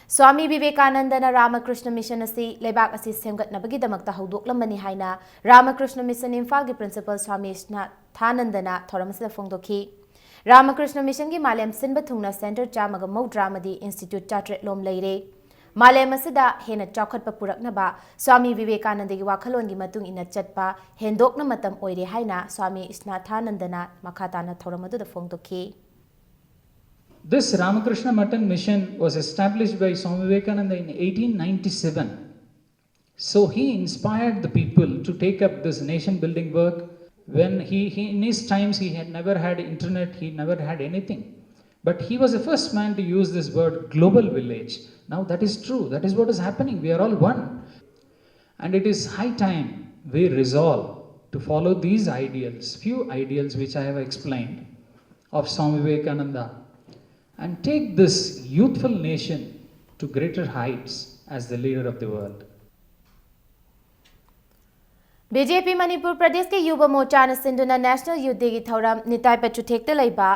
ꯁ꯭ꯋꯥꯃꯤ ꯕꯤꯕꯦꯀꯥꯅꯟꯗꯅ ꯔꯥꯃꯀ꯭ꯔꯤꯁꯅ ꯃꯤꯁꯟ ꯑꯁꯤ ꯂꯩꯕꯥꯛ ꯑꯁꯤ ꯁꯦꯝꯒꯠꯅꯕꯒꯤꯗꯃꯛꯇ ꯍꯧꯗꯣꯛꯂꯝꯕꯅꯤ ꯍꯥꯏꯅ ꯔꯥꯃꯀ꯭ꯔꯤꯁꯅ ꯃꯤꯁꯟ ꯏꯝꯐꯥꯜꯒꯤ ꯄ꯭ꯔꯤꯟꯁꯤꯄꯥꯜ ꯁ꯭ꯋꯥꯃꯤ ꯏꯁꯅꯥꯊꯥꯅꯟꯗꯅ ꯊꯧꯔꯝ ꯑꯁꯤꯗ ꯐꯣꯡꯗꯣꯛꯈꯤ꯫ ꯔꯥꯃꯀ꯭ꯔꯤꯁꯅ ꯃꯤꯁꯟꯒꯤ ꯃꯥꯂꯦꯝ ꯁꯤꯟꯕ ꯊꯨꯡꯅ center ꯆꯥꯝꯃꯒ ꯃꯧꯗ꯭ꯔꯥ ꯑꯃꯗꯤ institute ꯆꯥꯇ꯭ꯔꯦꯠꯂꯣꯝ ꯂꯩꯔꯦ꯫ ꯃꯥꯂꯦꯝ ꯑꯁꯤꯗ ꯍꯦꯟꯅ ꯆꯥꯎꯈꯠꯄ ꯄꯨꯔꯛꯅꯕ ꯁ꯭ꯋꯥꯃꯤ ꯕꯤꯕꯦꯀꯥꯅꯟꯗꯒꯤ ꯋꯥꯈꯜꯂꯣꯟꯒꯤ ꯃꯇꯨꯡ ꯏꯟꯅ ꯆꯠꯄ ꯍꯦꯟꯗꯣꯛꯅ ꯃꯇꯝ ꯑꯣꯏꯔꯦ ꯍꯥꯏꯅ ꯁ꯭ꯋꯥꯃꯤ ꯏꯁꯅꯥꯊꯥꯅꯟꯗꯅ ꯃꯈꯥ ꯇꯥꯅ ꯊꯧꯔꯝ ꯑꯗꯨꯗ ꯐꯣꯡꯗꯣꯛꯈꯤ꯫ This Ramakrishna Matan mission was established by Swami Vivekananda in eighteen ninety-seven. So he inspired the people to take up this nation building work. When he, he in his times, he had never had internet, he never had anything. But he was the first man to use this word global village. Now that is true. That is what is happening. We are all one. And it is high time we resolve to follow these ideals, few ideals which I have explained, of Swami Vivekananda, and take this youthful nation to greater heights as the leader of the world. BJP Manipur ꯄ꯭ꯔꯗꯦꯁꯀꯤ ꯌꯨꯕ ꯃꯣꯔꯆꯥꯅ ꯁꯤꯟꯗꯨꯅ National Youth Dayꯒꯤ ꯊꯧꯔꯝ ꯅꯤꯇꯥꯏ ꯄꯆꯨꯊꯦꯛꯇ ꯂꯩꯕ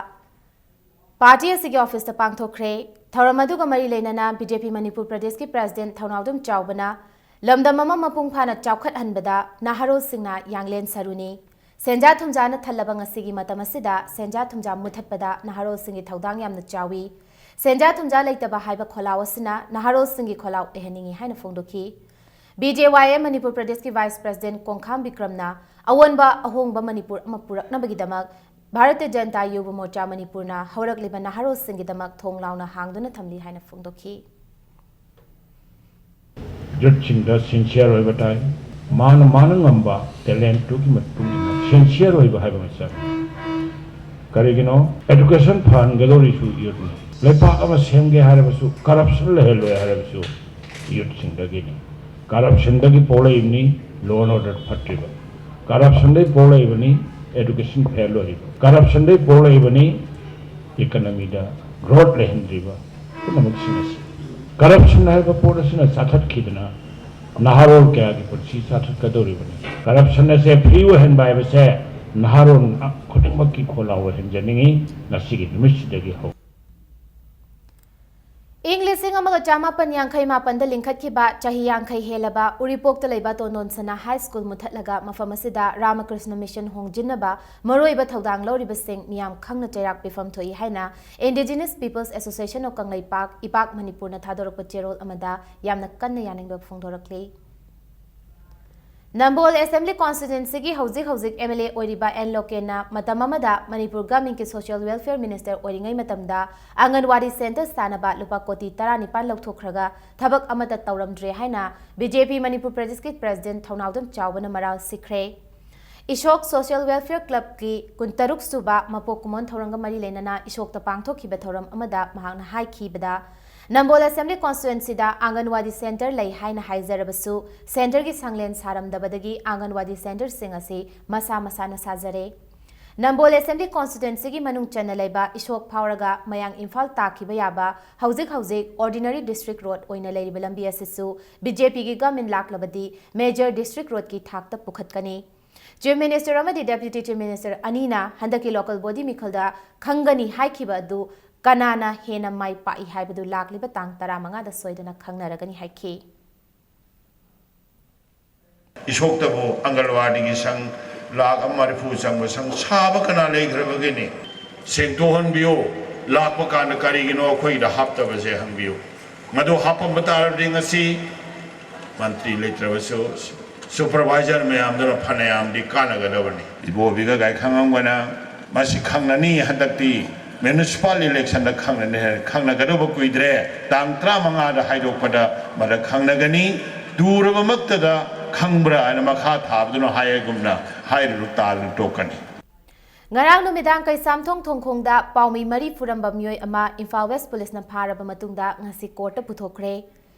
party ꯑꯁꯤꯒꯤ ꯑꯣꯐꯤꯁꯇ ꯄꯥꯡꯊꯣꯛꯈ꯭ꯔꯦ꯫ ꯊꯧꯔꯝ ꯑꯗꯨꯒ ꯃꯔꯤ ꯂꯩꯅꯅ BJP ꯃꯅꯤꯄꯨꯔ ꯄ꯭ꯔꯗꯦꯁꯀꯤ ꯄ꯭ꯔꯦꯁꯤꯗꯦꯟꯠ ꯊꯧꯅꯥꯎꯗꯝ ꯆꯥꯎꯕꯅ ꯂꯝꯗꯝ ꯑꯃ ꯃꯄꯨꯡ ꯐꯥꯅ ꯆꯥꯎꯈꯠꯍꯟꯕꯗ ꯅꯍꯥꯔꯣꯜꯁꯤꯡꯅ ꯌꯥꯡꯂꯦꯟ ꯁꯔꯨꯅꯤ꯫ ꯁꯦꯟꯖꯥ ꯊꯨꯝꯖꯥꯅ ꯊꯜꯂꯕ ꯉꯁꯤꯒꯤ ꯃꯇꯝ ꯑꯁꯤꯗ ꯁꯦꯟꯖꯥ ꯊꯨꯝꯖꯥ ꯃꯨꯊꯠꯄꯗ ꯅꯍꯥꯔꯣꯜꯁꯤꯡꯒꯤ ꯊꯧꯗꯥꯡ ꯌꯥꯝꯅ ꯆꯥꯎꯏ꯫ ꯁꯦꯟꯖꯥ ꯊꯨꯝꯖꯥ ꯂꯩꯇꯕ ꯍꯥꯏꯕ ꯈꯣꯜꯂꯥꯎ ꯑꯁꯤꯅ ꯅꯍꯥꯔꯣꯜꯁꯤꯡꯒꯤ ꯈꯣꯜꯂꯥꯎ ꯑꯣꯏꯍꯟꯅꯤꯡꯏ ꯍꯥꯏꯅ ꯐꯣꯡꯗꯣꯛꯈꯤ꯫ ꯕꯤ ꯖꯦ ꯋꯥꯏ ꯑꯦꯝ ꯃꯅꯤꯄꯨꯔ ꯄ꯭ꯔꯗꯦꯁꯀꯤ ꯚꯥꯏꯁ ꯄ꯭ꯔꯁꯤꯗꯦꯟꯠ ꯀꯣꯡꯈꯥꯝ ꯕꯤꯀ꯭ꯔꯝꯅ ꯑꯑꯣꯟꯕ ꯑꯍꯣꯡꯕ ꯃꯅꯤꯄꯨꯔ ꯑꯃ ꯄꯨꯔꯛꯅꯕꯒꯤꯗꯃꯛ ꯚꯥꯔꯇꯤꯌ ꯖꯅꯇꯥ ꯌꯨꯕ ꯃꯣꯔꯆꯥ ꯃꯅꯤꯄꯨꯔꯅ ꯍꯧꯔꯛꯂꯤꯕ ꯅꯍꯥꯔꯣꯜꯁꯤꯡꯒꯤꯗꯃꯛ ꯊꯣꯡ ꯂꯥꯎꯅ ꯍꯥꯡꯗꯨꯅ ꯊꯝꯂꯤ ꯍꯥꯏꯅ ꯐꯣꯡꯗꯣꯛꯈꯤ꯫ ꯌꯨꯠꯁꯤꯡꯗ ꯁꯤꯟꯁꯤꯌꯔ ꯑꯣꯏꯕ ꯇꯥꯏ꯫ ꯃꯥꯅ ꯃꯥꯅ ꯉꯝꯕ ꯇꯦꯂꯦꯟꯠꯇꯨꯒꯤ ꯃꯇꯨꯡ ꯏꯟꯅ ꯁꯤꯟꯁꯤꯌꯔ ꯑꯣꯏꯕ ꯍꯥꯏꯕ ꯑꯃ ꯆꯪꯉꯤ꯫ ꯀꯔꯤꯒꯤꯅꯣ? ꯑꯦꯗꯨꯀꯦꯁꯟ ꯐꯍꯟꯒꯗꯧꯔꯤꯁꯨ ꯌꯨꯠꯅꯤ꯫ ꯂꯩꯄꯥꯛ ꯑꯃ ꯁꯦꯝꯒꯦ ꯍꯥꯏꯔꯕꯁꯨ, ꯀꯔꯞꯁꯟ ꯂꯩꯍꯜꯂꯣꯏ ꯍꯥꯏꯔꯕꯁꯨ ꯌꯨꯠꯁꯤꯡꯗꯒꯤꯅꯤ꯫ ꯀꯔꯞꯁꯟꯗꯒꯤ ꯄꯣꯛꯂꯛꯏꯕꯅꯤ ꯂꯣ ꯑꯦꯟ ꯑꯣꯔꯗꯔ ꯐꯠꯇ꯭ꯔꯤꯕ꯫ ꯀꯔꯞꯁꯟꯗꯒꯤ ꯄꯣꯛꯂꯛꯏꯕꯅꯤ ꯑꯦꯗꯨꯀꯦꯁꯟ ꯐꯦꯜ ꯑꯣꯏꯔꯤꯕ꯫ ꯀꯔꯞꯁꯟꯗꯒꯤ ꯄꯣꯛꯂꯛꯏꯕꯅꯤ ꯏꯀꯅꯃꯤꯗ ꯒ꯭ꯔꯣꯠ ꯂꯩꯍꯟꯗ꯭ꯔꯤꯕ꯫ ꯄꯨꯝꯅꯃꯛꯁꯤꯡ ꯑꯁꯤ ꯀꯔꯞꯁꯟ ꯍꯥꯏꯕ ꯄꯣꯠ ꯑꯁꯤꯅ ꯆꯥꯊꯠꯈꯤꯗꯅ ꯅꯍꯥꯔꯣꯜ ꯀꯌꯥꯒꯤ ꯄꯨꯟꯁꯤ ꯆꯥꯊꯠꯀꯗꯧꯔꯤꯕꯅꯤ꯫ ꯀꯔꯞꯁꯟ ꯑꯁꯦ ꯐ꯭ꯔꯤ ꯑꯣꯏꯍꯟꯕ ꯍꯥꯏꯕꯁꯦ ꯅꯍꯥꯔꯣꯜ ꯈꯨꯗꯤꯡꯃꯛꯀꯤ ꯈꯣꯜꯂꯥꯎ ꯑꯣꯏꯍꯟꯖꯅꯤꯡꯏ ꯉꯁꯤꯒꯤ ꯅꯨꯃꯤꯠꯁꯤꯗꯒꯤ ꯍꯧ꯫ ꯏꯪ ꯂꯤꯁꯤꯡ ꯑꯃꯒ ꯆꯥꯃꯥꯄꯟ ꯌꯥꯡꯈꯩ ꯃꯥꯄꯟꯗ ꯂꯤꯡꯈꯠꯈꯤꯕ ꯆꯍꯤ ꯌꯥꯡꯈꯩ ꯍꯦꯜꯂꯕ ꯎꯔꯤꯄꯣꯛꯇ ꯂꯩꯕ ꯇꯣꯟꯗꯣꯟ ꯁꯅꯥ ꯍꯥꯏ ꯁ꯭ꯀꯨꯜ ꯃꯨꯊꯠꯂꯒ ꯃꯐꯝ ꯑꯁꯤꯗ ꯔꯥꯃꯀ꯭ꯔꯤꯁꯅ ꯃꯤꯁꯟ ꯍꯣꯡꯖꯤꯟꯅꯕ ꯃꯔꯨꯑꯣꯏꯕ ꯊꯧꯗꯥꯡ ꯂꯧꯔꯤꯕꯁꯤꯡ ꯃꯤꯌꯥꯝ ꯈꯪꯅ ꯆꯩꯔꯥꯛ ꯄꯤꯐꯝ ꯊꯣꯛꯏ ꯍꯥꯏꯅ Indigenous Peoples Association of Kangleipak, ꯏꯄꯥꯛ ꯃꯅꯤꯄꯨꯔꯅ ꯊꯥꯗꯣꯔꯛꯄ ꯆꯦꯔꯣꯜ ꯑꯃꯗ ꯌꯥꯝꯅ ꯀꯟꯅ ꯌꯥꯅꯤꯡꯕ ꯐꯣꯡꯗꯣꯔꯛꯂꯤ꯫ ꯅꯝꯕꯣꯜ ꯑꯦꯁꯦꯝꯕ꯭ꯂꯤ ꯀꯣꯟꯁꯇꯤꯇ꯭ꯋꯦꯟꯁꯤꯒꯤ ꯍꯧꯖꯤꯛ ꯍꯧꯖꯤꯛ ꯑꯦꯝ ꯑꯦꯜ ꯑꯦ ꯑꯣꯏꯔꯤꯕ ꯑꯦꯟ ꯂꯣꯀꯦꯟꯅ ꯃꯇꯝ ꯑꯃꯗ ꯃꯅꯤꯄꯨꯔ ꯒꯚꯔꯟꯃꯦꯟꯠꯀꯤ ꯁꯣꯁꯤꯌꯦꯜ ꯋꯦꯜꯐꯤꯌꯔ ꯃꯤꯅꯤꯁꯇꯔ ꯑꯣꯏꯔꯤꯉꯩ ꯃꯇꯝꯗ ꯑꯪꯒꯟꯋꯥꯗꯤ ꯁꯦꯟꯇꯔ ꯁꯥꯅꯕ ꯂꯨꯄꯥ ꯀꯣꯇꯤ ꯇꯔꯥꯅꯤꯄꯥꯟ ꯂꯧꯊꯣꯛꯈ꯭ꯔꯒ ꯊꯕꯛ ꯑꯃꯠꯇ ꯇꯧꯔꯝꯗ꯭ꯔꯦ ꯍꯥꯏꯅ ꯕꯤ ꯖꯦ ꯄꯤ ꯃꯅꯤꯄꯨꯔ ꯄ꯭ꯔꯗꯦꯁꯀꯤ ꯄ꯭ꯔꯁꯤꯗꯦꯟꯠ ꯊꯧꯅꯥꯎꯖꯝ ꯆꯥꯎꯕꯅ ꯃꯔꯥꯜ ꯁꯤꯈ꯭ꯔꯦ꯫ ꯏꯁꯣꯛ ꯁꯣꯁꯤꯌꯦꯜ ꯋꯦꯜꯐꯤꯌꯔ ꯀ꯭ꯂꯕꯀꯤ ꯀꯨꯟꯇꯔꯨꯛ ꯁꯨꯕ ꯃꯄꯣꯛ ꯀꯨꯝꯑꯣꯟ ꯊꯧꯔꯝꯒ ꯃꯔꯤ ꯂꯩꯅꯅ ꯏꯁꯣꯛꯇ ꯄꯥꯡꯊꯣꯛꯈꯤꯕ ꯊꯧꯔꯝ ꯑꯃꯗ ꯃꯍꯥꯛꯅ ꯍꯥꯏꯈꯤꯕꯗ, ꯅꯝꯕꯣꯜ ꯑꯦꯁꯦꯝꯕ꯭ꯂꯤ ꯀꯣꯟꯁꯇꯤꯇ꯭ꯋꯦꯟꯁꯤꯗ ꯑꯪꯒꯟꯋꯥꯗꯤ ꯁꯦꯟꯇꯔ ꯂꯩ ꯍꯥꯏꯅ ꯍꯥꯏꯖꯔꯕꯁꯨ, ꯁꯦꯟꯇꯔꯒꯤ ꯁꯪꯂꯦꯟ ꯁꯥꯔꯝꯗꯕꯗꯒꯤ ꯑꯪꯒꯟꯋꯥꯗꯤ ꯁꯦꯟꯇꯔꯁꯤꯡ ꯑꯁꯤ ꯃꯁꯥ ꯃꯁꯥꯅ ꯁꯥꯖꯔꯦ꯫ ꯅꯝꯕꯣꯜ ꯑꯦꯁꯦꯝꯕ꯭ꯂꯤ ꯀꯣꯟꯁꯇꯤꯇ꯭ꯋꯦꯟꯁꯤꯒꯤ ꯃꯅꯨꯡ ꯆꯟꯅ ꯂꯩꯕ ꯏꯁꯣꯛ ꯐꯥꯎꯔꯒ ꯃꯌꯥꯡ ꯏꯝꯐꯥꯜ ꯇꯥꯈꯤꯕ ꯌꯥꯕ ꯍꯧꯖꯤꯛ ꯍꯧꯖꯤꯛ ꯑꯣꯔꯗꯤꯅꯔꯤ ꯗꯤꯁꯇ꯭ꯔꯤꯛ ꯔꯣꯗ ꯑꯣꯏꯅ ꯂꯩꯔꯤꯕ ꯂꯝꯕꯤ ꯑꯁꯤꯁꯨ ꯕꯤ ꯖꯦ ꯄꯤꯒꯤ ꯒꯚꯔꯟꯃꯦꯟꯠ ꯂꯥꯛꯂꯕꯗꯤ ꯃꯦꯖꯔ ꯗꯤꯁꯇ꯭ꯔꯤꯛ ꯔꯣꯗꯀꯤ ꯊꯥꯛꯇ ꯄꯨꯈꯠꯀꯅꯤ꯫ ꯆꯤꯐ ꯃꯤꯅꯤꯁꯇꯔ ꯑꯃꯗꯤ ꯗꯦꯄ꯭ꯌꯨꯇꯤ ꯆꯤꯐ ꯃꯤꯅꯤꯁꯇꯔ ꯑꯅꯤꯅ ꯍꯟꯗꯛꯀꯤ ꯂꯣꯀꯦꯜ ꯕꯣꯗꯤ ꯃꯤꯈꯜꯗ ꯈꯪꯒꯅꯤ ꯍꯥꯏꯈꯤꯕ ꯑꯗꯨ ꯀꯅꯥꯅ ꯍꯦꯟꯅ ꯃꯥꯏ ꯄꯥꯛꯏ ꯍꯥꯏꯕꯗꯨ ꯂꯥꯛꯂꯤꯕ ꯇꯥꯡ ꯇꯔꯥꯃꯉꯥꯗ ꯁꯣꯏꯗꯅ ꯈꯪꯅꯔꯒꯅꯤ ꯍꯥꯏꯈꯤ꯫ ꯏꯁꯣꯛꯇꯕꯨ ꯑꯪꯒꯜꯋꯥꯗꯤꯒꯤ ꯁꯪ ꯂꯥꯈ ꯑꯃ ꯃꯔꯤꯐꯨ ꯆꯪꯕ ꯁꯪ ꯁꯥꯕ ꯀꯅꯥ ꯂꯩꯈ꯭ꯔꯕꯒꯦꯅꯦ? ꯁꯦꯡꯗꯣꯛꯍꯟꯕꯤꯌꯨ꯫ ꯂꯥꯛꯄ ꯀꯥꯟꯗ ꯀꯔꯤꯒꯤꯅꯣ ꯑꯩꯈꯣꯏꯒꯤꯗ ꯍꯥꯞꯇꯕꯁꯦ ꯍꯪꯕꯤꯌꯨ꯫ ꯃꯗꯨ ꯍꯥꯞꯄꯝꯕ ꯇꯥꯔꯕꯗꯤ ꯉꯁꯤ ꯃꯟꯇ꯭ꯔꯤ ꯂꯩꯇ꯭ꯔꯕꯁꯨ ꯁꯨꯄꯔꯚꯥꯏꯖꯔ ꯃꯌꯥꯝꯗꯨꯅ ꯐꯅꯌꯥꯝꯗꯤ ꯀꯥꯟꯅꯒꯗꯕꯅꯤ꯫ ꯏꯕꯣꯕꯤꯒ ꯒꯥꯏꯈꯪꯉꯝꯒꯅ ꯃꯁꯤ ꯈꯪꯅꯅꯤ, ꯍꯟꯗꯛꯇꯤ ꯃ꯭ꯌꯨꯅꯤꯁꯤꯄꯥꯜ ꯏꯂꯦꯛꯁꯟꯗ ꯈꯪꯅꯅꯤ ꯍꯥꯏ꯫ ꯈꯪꯅꯒꯗꯧꯕ ꯀꯨꯏꯗ꯭ꯔꯦ, ꯇꯥꯡ ꯇꯔꯥꯃꯉꯥꯗ ꯍꯥꯏꯗꯣꯛꯄꯗ ꯃꯗ ꯈꯪꯅꯒꯅꯤ꯫ ꯇꯨꯔꯕꯃꯛꯇꯗ ꯈꯪꯕ꯭ꯔꯥ ꯍꯥꯏꯅ ꯃꯈꯥ ꯊꯥꯕꯗꯨꯅ ꯍꯥꯏꯌꯦꯒꯨꯝꯅ ꯍꯥꯏꯔꯨ ꯇꯥꯗꯨꯅ ꯇꯣꯛꯀꯅꯤ꯫ ꯉꯔꯥꯡ ꯅꯨꯃꯤꯗꯥꯡ ꯀꯩꯁꯥꯝꯊꯣꯡ ꯊꯣꯡꯈꯣꯡꯗ ꯄꯥꯎꯃꯤ ꯃꯔꯤ ꯐꯨꯔꯝꯕ ꯃꯤꯑꯣꯏ ꯑꯃ ꯏꯝꯐꯥꯜ ꯋꯦꯁ ꯄꯨꯂꯤꯁꯅ ꯐꯥꯔꯕ ꯃꯇꯨꯡꯗ ꯉꯁꯤ ꯀꯣꯔꯠꯇ ꯄꯨꯊꯣꯛꯈ꯭ꯔꯦ꯫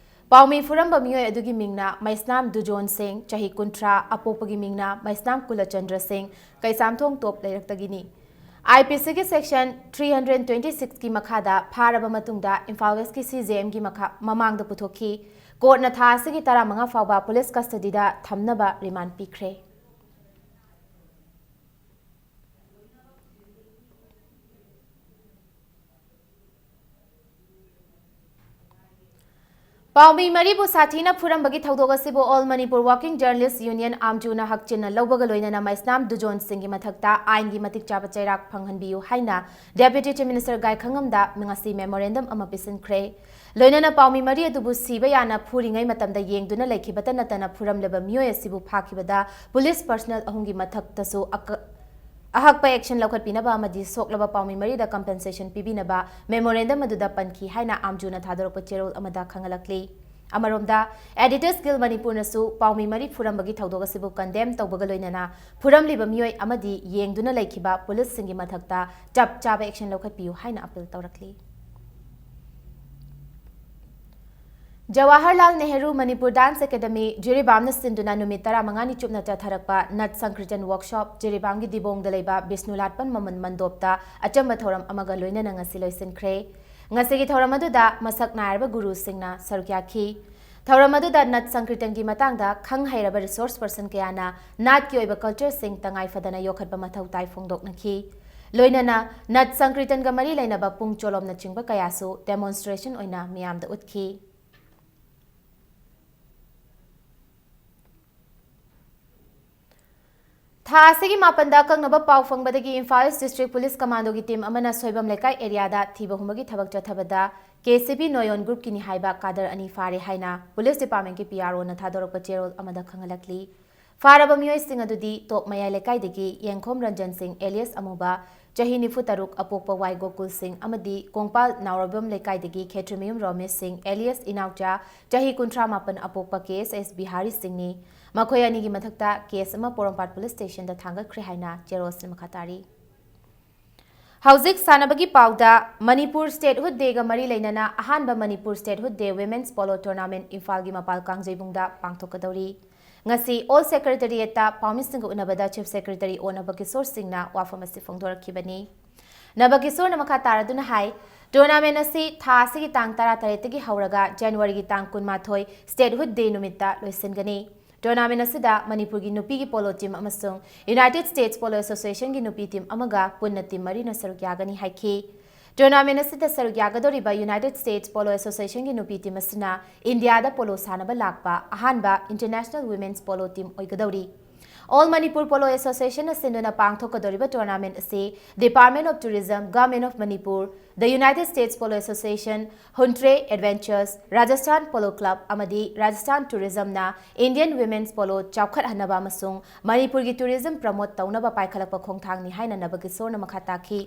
ꯄꯥꯎꯃꯤ ꯐꯨꯔꯝꯕ ꯃꯤꯑꯣꯏ ꯑꯗꯨꯒꯤ ꯃꯤꯡꯅ ꯃꯩꯁꯅꯥꯝ ꯗꯨꯖꯣꯟ ꯁꯤꯡ, ꯆꯍꯤ ꯀꯨꯟꯊ꯭ꯔꯥ, ꯑꯄꯣꯛꯄꯒꯤ ꯃꯤꯡꯅ ꯃꯩꯁꯅꯥꯝ ꯀꯨꯂꯆꯟꯗ꯭ꯔ ꯁꯤꯡ, ꯀꯩꯁꯥꯝꯊꯣꯡ ꯇꯣꯞ ꯂꯩꯔꯛꯇꯒꯤꯅꯤ꯫ ꯑꯥꯏ ꯄꯤ ꯁꯤꯒꯤ ꯁꯦꯛꯁꯟ ꯊ꯭ꯔꯤ ꯍꯟꯗ꯭ꯔꯦꯠ ꯇ꯭ꯋꯦꯟꯇꯤ ꯁꯤꯛꯁꯀꯤ ꯃꯈꯥꯗ ꯐꯥꯔꯕ ꯃꯇꯨꯡꯗ ꯏꯝꯐꯥꯜ ꯋꯦꯁꯀꯤ ꯁꯤ ꯖꯦ ꯑꯦꯝꯒꯤ ꯃꯈꯥ ꯃꯃꯥꯡꯗ ꯄꯨꯊꯣꯛꯈꯤ꯫ ꯀꯣꯔꯠꯅ ꯊꯥ ꯑꯁꯤꯒꯤ ꯇꯔꯥꯃꯉꯥ ꯐꯥꯎꯕ ꯄꯨꯂꯤꯁ ꯀꯁꯇꯗꯤꯗ ꯊꯝꯅꯕ ꯔꯤꯃꯥꯟ ꯄꯤꯈ꯭ꯔꯦ꯫ ꯄꯥꯎꯃꯤ ꯃꯔꯤꯕꯨ ꯁꯥꯊꯤꯅ ꯐꯨꯔꯝꯕꯒꯤ ꯊꯧꯗꯣꯛ ꯑꯁꯤꯕꯨ All Manipur Working Journalist Union, ꯑꯥꯝꯖꯨꯅ ꯍꯛꯆꯤꯟꯅ ꯂꯧꯕꯒ ꯂꯣꯏꯅꯅ ꯃꯩꯁꯅꯥꯝ ꯗꯨꯖꯣꯟ ꯁꯤꯡꯒꯤ ꯃꯊꯛꯇ ꯑꯥꯏꯟꯒꯤ ꯃꯇꯤꯛ ꯆꯥꯕ ꯆꯩꯔꯥꯛ ꯐꯪꯍꯟꯕꯤꯌꯨ ꯍꯥꯏꯅ Deputy Chief Minister ꯒꯥꯏꯈꯪꯉꯝꯗ ꯉꯁꯤ memorandum ꯑꯃ ꯄꯤꯁꯤꯟꯈ꯭ꯔꯦ꯫ ꯂꯣꯏꯅꯅ ꯄꯥꯎꯃꯤ ꯃꯔꯤ ꯑꯗꯨꯕꯨ ꯁꯤꯕ ꯌꯥꯅ ꯐꯨꯔꯤꯉꯩ ꯃꯇꯝꯗ ꯌꯦꯡꯗꯨꯅ ꯂꯩꯈꯤꯕꯇ ꯅꯠꯇꯅ ꯐꯨꯔꯝꯂꯤꯕ ꯃꯤꯑꯣꯏ ꯑꯁꯤꯕꯨ ꯐꯥꯈꯤꯕꯗ ꯄꯨꯂꯤꯁ personnel ꯑꯍꯨꯝꯒꯤ ꯃꯊꯛꯇꯁꯨ ꯑꯀ-, ꯑꯍꯛꯄ action ꯂꯧꯈꯠꯄꯤꯅꯕ ꯑꯃꯗꯤ ꯁꯣꯛꯂꯕ ꯄꯥꯎꯃꯤ ꯃꯔꯤꯗ compensation ꯄꯤꯕꯤꯅꯕ memorandum ꯑꯗꯨꯗ ꯄꯟꯈꯤ ꯍꯥꯏꯅ ꯑꯥꯝꯖꯨꯅ ꯊꯥꯗꯣꯔꯛꯄ ꯆꯦꯔꯣꯜ ꯑꯃꯗ ꯈꯪꯍꯜꯂꯛꯂꯤ꯫ ꯑꯃꯔꯣꯝꯗ, Editors Guild ꯃꯅꯤꯄꯨꯔꯅꯁꯨ ꯄꯥꯎꯃꯤ ꯃꯔꯤ ꯐꯨꯔꯝꯕꯒꯤ ꯊꯧꯗꯣꯛ ꯑꯁꯤꯕꯨ condemn ꯇꯧꯕꯒ ꯂꯣꯏꯅꯅ ꯐꯨꯔꯝꯂꯤꯕ ꯃꯤꯑꯣꯏ ꯑꯃꯗꯤ ꯌꯦꯡꯗꯨꯅ ꯂꯩꯈꯤꯕ ꯄꯨꯂꯤꯁꯁꯤꯡꯒꯤ ꯃꯊꯛꯇ ꯆꯞ ꯆꯥꯕ action ꯂꯧꯈꯠꯄꯤꯌꯨ ꯍꯥꯏꯅ appeal ꯇꯧꯔꯛꯂꯤ꯫ Jawaharlal Nehru Manipur Dance Academy, ꯖꯤꯔꯤꯕꯥꯝꯅ ꯁꯤꯟꯗꯨꯅ ꯅꯨꯃꯤꯠ ꯇꯔꯥꯃꯉꯥꯅꯤ ꯆꯨꯞꯅ ꯆꯠꯊꯔꯛꯄ ꯅꯠ ꯁꯪꯀ꯭ꯔꯤꯇꯟ workshop, ꯖꯤꯔꯤꯕꯥꯝꯒꯤ ꯗꯤꯕꯣꯡꯗ ꯂꯩꯕ ꯕꯤꯁꯅꯨꯂꯥꯠꯄꯝ ꯃꯃꯟ ꯃꯟꯗꯣꯞꯇ ꯑꯆꯝꯕ ꯊꯧꯔꯝ ꯑꯃꯒ ꯂꯣꯏꯅꯅ ꯉꯁꯤ ꯂꯣꯏꯁꯤꯟꯈ꯭ꯔꯦ꯫ ꯉꯁꯤꯒꯤ ꯊꯧꯔꯝ ꯑꯗꯨꯗ ꯃꯁꯛ ꯅꯥꯏꯔꯕ ꯒꯨꯔꯨꯁꯤꯡꯅ ꯁꯔꯨꯛ ꯌꯥꯈꯤ꯫ ꯊꯧꯔꯝ ꯑꯗꯨꯗ ꯅꯠ ꯁꯪꯀ꯭ꯔꯤꯇꯟꯒꯤ ꯃꯇꯥꯡꯗ ꯈꯪ ꯍꯩꯔꯕ resource person ꯀꯌꯥꯅ ꯅꯥꯠꯀꯤ ꯑꯣꯏꯕ cultureꯁꯤꯡ ꯇꯉꯥꯏ ꯐꯗꯅ ꯌꯣꯛꯈꯠꯄ ꯃꯊꯧ ꯇꯥꯏ ꯐꯣꯡꯗꯣꯛꯅꯈꯤ꯫ ꯂꯣꯏꯅꯅ ꯅꯠ ꯁꯪꯀ꯭ꯔꯤꯇꯟꯒ ꯃꯔꯤ ꯂꯩꯅꯕ ꯄꯨꯡ ꯆꯣꯂꯣꯝꯅꯆꯤꯡꯕ ꯀꯌꯥꯁꯨ demonstration ꯑꯣꯏꯅ ꯃꯤꯌꯥꯝꯗ ꯎꯠꯈꯤ꯫ ꯊꯥ ꯑꯁꯤꯒꯤ ꯃꯥꯄꯟꯗ ꯑꯀꯛꯅꯕ ꯄꯥꯎ ꯐꯪꯕꯗꯒꯤ ꯏꯝꯐꯥꯜ ꯏꯁ ꯗꯤꯁꯇ꯭ꯔꯤꯛ ꯄꯨꯂꯤꯁ ꯀꯃꯥꯟꯗꯣꯒꯤ ꯇꯤꯝ ꯑꯃꯅ ꯁꯣꯏꯕꯝ ꯂꯩꯀꯥꯏ ꯑꯦꯔꯤꯌꯥꯗ ꯊꯤꯕ ꯍꯨꯝꯕꯒꯤ ꯊꯕꯛ ꯆꯠꯊꯕꯗ ꯀꯦ ꯁꯤ ꯕꯤ ꯅꯣꯌꯣꯟ ꯒ꯭ꯔꯨꯞꯀꯤꯅꯤ ꯍꯥꯏꯕ ꯀꯥꯗꯔ ꯑꯅꯤ ꯐꯥꯔꯦ ꯍꯥꯏꯅ ꯄꯨꯂꯤꯁ ꯗꯤꯄꯥꯔꯠꯃꯦꯟꯠꯀꯤ ꯄꯤ ꯑꯥꯔ ꯑꯣꯅ ꯊꯥꯗꯣꯔꯛꯄ ꯆꯦꯔꯣꯜ ꯑꯃꯗ ꯈꯪꯍꯜꯂꯛꯂꯤ꯫ ꯐꯥꯔꯕ ꯃꯤꯑꯣꯏꯁꯤꯡ ꯑꯗꯨꯗꯤ ꯇꯣꯞ ꯃꯌꯥꯏ ꯂꯩꯀꯥꯏꯗꯒꯤ ꯌꯦꯡꯈꯣꯝ ꯔꯟꯖꯟ ꯁꯤꯡ alias ꯑꯃꯨꯕ, ꯆꯍꯤ ꯅꯤꯐꯨ ꯇꯔꯨꯛ, ꯑꯄꯣꯛꯄ ꯋꯥꯏ ꯒꯣꯀꯨꯜ ꯁꯤꯡ ꯑꯃꯗꯤ ꯀꯣꯡꯄꯥꯜ ꯅꯥꯎꯔꯕꯝ ꯂꯩꯀꯥꯏꯗꯒꯤ ꯈꯦꯇ꯭ꯔꯤꯃꯌꯨꯝ ꯔꯣꯃꯦꯁ ꯁꯤꯡ alias ꯏꯅꯥꯎꯆꯥ, ꯆꯍꯤ ꯀꯨꯟꯊ꯭ꯔꯥ ꯃꯥꯄꯟ, ꯑꯄꯣꯛꯄ ꯀꯦ ꯑꯦꯁ ꯑꯦꯁ ꯕꯤꯍꯥꯔꯤ ꯁꯤꯡꯅꯤ꯫ ꯃꯈꯣꯏ ꯑꯅꯤꯒꯤ ꯃꯊꯛꯇ ꯀꯦꯁ ꯑꯃ ꯄꯣꯔꯣꯝꯄꯥꯠ ꯄꯨꯂꯤꯁ ꯁ꯭ꯇꯦꯁꯟꯗ ꯊꯥꯡꯒꯠꯈ꯭ꯔꯦ ꯍꯥꯏꯅ ꯆꯦꯔꯣꯜꯁꯤꯅ ꯃꯈꯥ ꯇꯥꯔꯤ꯫ ꯍꯧꯖꯤꯛ ꯁꯥꯟꯅꯕꯒꯤ ꯄꯥꯎꯗ, ꯃꯅꯤꯄꯨꯔ Statehood Dayꯒ ꯃꯔꯤ ꯂꯩꯅꯅ ꯑꯍꯥꯟꯕ Manipur Statehood Day Women's Polo Tournament ꯏꯝꯐꯥꯜꯒꯤ ꯃꯄꯥꯜ ꯀꯥꯡꯖꯩꯕꯨꯡꯗ ꯄꯥꯡꯊꯣꯛꯀꯗꯧꯔꯤ꯫ ꯉꯁꯤ ꯑꯣꯜ ꯁꯦꯀ꯭ꯔꯦꯇꯔꯤꯌꯦꯠꯇ ꯄꯥꯎꯃꯤꯁꯤꯡꯒ ꯎꯅꯕꯗ ꯆꯤꯐ ꯁꯦꯀ꯭ꯔꯦꯇꯔꯤ ꯑꯣ ꯅꯕꯀꯤꯁꯣꯔ ꯁꯤꯡꯅ ꯋꯥꯐꯝ ꯑꯁꯤ ꯐꯣꯡꯗꯣꯔꯛꯈꯤꯕꯅꯤ꯫ ꯅꯕꯀꯤꯁꯣꯔꯅ ꯃꯈꯥ ꯇꯥꯔꯗꯨꯅ ꯍꯥꯏ, ꯇꯣꯔꯅꯥꯃꯦꯟ ꯑꯁꯤ ꯊꯥ ꯑꯁꯤꯒꯤ ꯇꯥꯡ ꯇꯔꯥꯇꯔꯦꯠꯇꯒꯤ ꯍꯧꯔꯒ ꯖꯅꯋꯥꯔꯤꯒꯤ ꯇꯥꯡ ꯀꯨꯟꯃꯥꯊꯣꯏ Statehood Day ꯅꯨꯃꯤꯠꯇ ꯂꯣꯏꯁꯤꯟꯒꯅꯤ꯫ ꯇꯣꯔꯅꯥꯃꯦꯟ ꯑꯁꯤꯗ ꯃꯅꯤꯄꯨꯔꯒꯤ ꯅꯨꯄꯤꯒꯤ ꯄꯣꯂꯣ ꯇꯤꯝ ꯑꯃꯁꯨꯡ ꯌꯨꯅꯥꯏꯇꯦꯗ ꯁ꯭ꯇꯦꯠꯁ ꯄꯣꯂꯣ ꯑꯦꯁꯣꯁꯤꯌꯦꯁꯟꯒꯤ ꯅꯨꯄꯤ ꯇꯤꯝ ꯑꯃꯒ ꯄꯨꯟꯅ ꯇꯤꯝ ꯃꯔꯤꯅ ꯁꯔꯨꯛ ꯌꯥꯒꯅꯤ ꯍꯥꯏꯈꯤ꯫ ꯇꯣꯔꯅꯥꯃꯦꯟ ꯑꯁꯤꯗ ꯁꯔꯨꯛ ꯌꯥꯒꯗꯧꯔꯤꯕ ꯌꯨꯅꯥꯏꯇꯦꯗ ꯁ꯭ꯇꯦꯠꯁ ꯄꯣꯂꯣ ꯑꯦꯁꯣꯁꯤꯌꯦꯁꯟꯒꯤ ꯅꯨꯄꯤ ꯇꯤꯝ ꯑꯁꯤꯅ ꯏꯟꯗꯤꯌꯥꯗ ꯄꯣꯂꯣ ꯁꯥꯟꯅꯕ ꯂꯥꯛꯄ ꯑꯍꯥꯟꯕ ꯏꯟꯇꯔꯅꯦꯁꯅꯦꯜ ꯋꯤꯃꯦꯟꯁ ꯄꯣꯂꯣ ꯇꯤꯝ ꯑꯣꯏꯒꯗꯧꯔꯤ꯫ All Manipur Polo Association ꯅ ꯁꯤꯟꯗꯨꯅ ꯄꯥꯡꯊꯣꯛꯀꯗꯧꯔꯤꯕ ꯇꯣꯔꯅꯥꯃꯦꯟ ꯑꯁꯤ Department of Tourism, Government of Manipur, The United States Polo Association, Huntre Adventures, Rajasthan Polo Club ꯑꯃꯗꯤ Rajasthan Tourism ꯅ Indian Women's Polo ꯆꯥꯎꯈꯠꯍꯟꯅꯕ ꯑꯃꯁꯨꯡ ꯃꯅꯤꯄꯨꯔꯒꯤ tourism promote ꯇꯧꯅꯕ ꯄꯥꯏꯈꯠꯂꯛꯄ ꯈꯣꯡꯊꯥꯡꯅꯤ ꯍꯥꯏꯅ ꯅꯕꯀꯤꯁꯣꯔꯅ ꯃꯈꯥ ꯇꯥꯈꯤ꯫